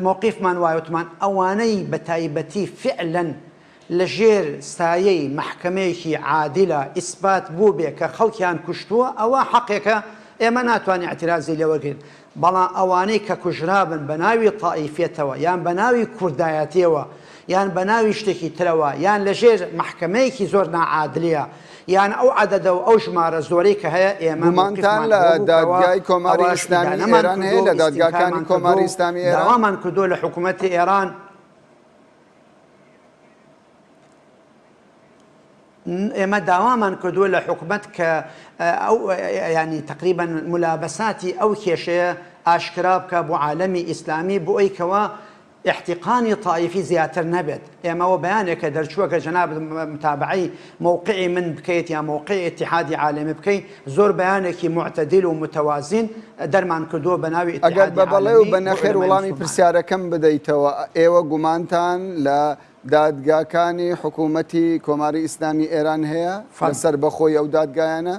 Speaker 3: مەوقیفمان وایە وتمان ئەوانەی بە تایبەتی فعلەن لە ژێر سایەی مەحکەمەیەکی عادلە ئیسبات بووبێ کە خەڵکیان کوشتووە ئەوە حەقێکە ئێمە ناتوانین ئیعترازی لێ وەرگرین بەڵام ئەوانەی کە کوژرابن بە ناوی تائیفیەتەوە یان بە ناوی کوردایەتیەوە یان بە ناوی شتێکی ترەوە یان لە ژێر مەحکەمەیەکی زۆر ناعادلیە یان ئەو عەدەدە و ئەو ژمارە زۆرەی کە هەیە ئێمە
Speaker 1: گومانتان
Speaker 3: مەوقیفمان
Speaker 1: لە
Speaker 3: ئەوە بوو کەوا
Speaker 1: دادگای کۆماری
Speaker 3: ئەوەش
Speaker 1: ئیسلامی
Speaker 3: ئیدانەمان
Speaker 1: ئێران هەیە
Speaker 3: کردووە و
Speaker 1: لە دادگاکانی
Speaker 3: ئیستینکارمان
Speaker 1: کۆماری
Speaker 3: کردووە و
Speaker 1: ئیسلامی ئێران؟
Speaker 3: داوامان کردووە لە حکوومەتی ئێران ئێمە داوامان کردووە لە حکومەت کە ئەو یانی تەقریبەن مولابەساتی ئەو کێشەیە ئاشکرا بکا بۆ عالەمی ئیسلامی بۆ ئەوی کەوا ئیحتیقانی تائیفی زیاتر نەبێت. ئێمە ئەوە بەیانێکە دەرچووە گەر جەنابت متابەعەی مەوقعی من بکەیت یا مەوقعی ئیتیحادی عالەمی بکەی زۆر بەیانێکی موعتەدیل و موتەوازین دەرمان کردووە بە ناوی
Speaker 1: ئەگەر
Speaker 3: ئیتیحادی
Speaker 1: بە بەڵێ و
Speaker 3: عالەمی
Speaker 1: بە
Speaker 3: بۆ
Speaker 1: نەخێر
Speaker 3: عولەمای
Speaker 1: وڵامی
Speaker 3: موسڵمان.
Speaker 1: پرسیارەکەم بدەیتەوە ئێوە گومانتان لە دادگاکانی حکوومەتی کۆماری ئیسلامی ئێران هەیە لە
Speaker 3: فەرموو.
Speaker 1: سەربەخۆی ئەو دادگایانە؟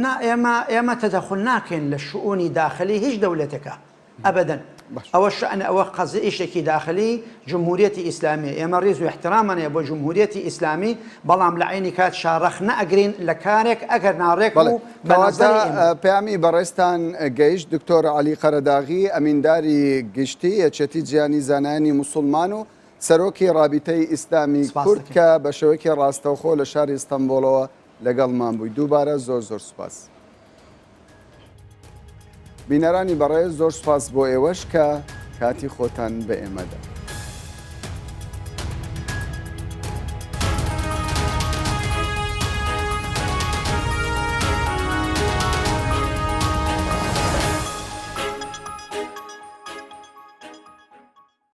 Speaker 3: نا ئێمە ئێمە تەدەخول ناکەین لە شئونی داخلی هیچ دەولەتێکا ئەبەدەن ئەوە شەئن ئەوە قەزی ئیشێکی داخلی جمهوریەتی ئیسلامیە ئێمە ڕیز و احترامان هەیە بۆ جمهوریەتی ئیسلامی بەڵام لە عەینی کات شا ڕەخنە ئەگرین لە کارێک ئەگەر ناڕێک
Speaker 1: بەڵێ
Speaker 3: بوو بە
Speaker 1: کەواتە
Speaker 3: نەزەری ئێمە.
Speaker 1: پەیامی بەڕێزتان گەیشت دکتۆر عەلی قەرەداغی ئەمینداری گشتی یەکێتی جیهانی زانایانی موسوڵمان و سەرۆکی ڕابیتەی ئیسلامی
Speaker 3: سپاس
Speaker 1: کورد
Speaker 3: دەکەین.
Speaker 1: کە بە شێوەیەکی ڕاستەوخۆ لە شاری ئیستەنبوڵەوە لەگەڵمان بووی دووبارە زۆر زۆر سوپاس. بینەرانی بەڕێز زۆر سوپاس بۆ ئێوەش کە کاتی خۆتان بە ئێمە دا.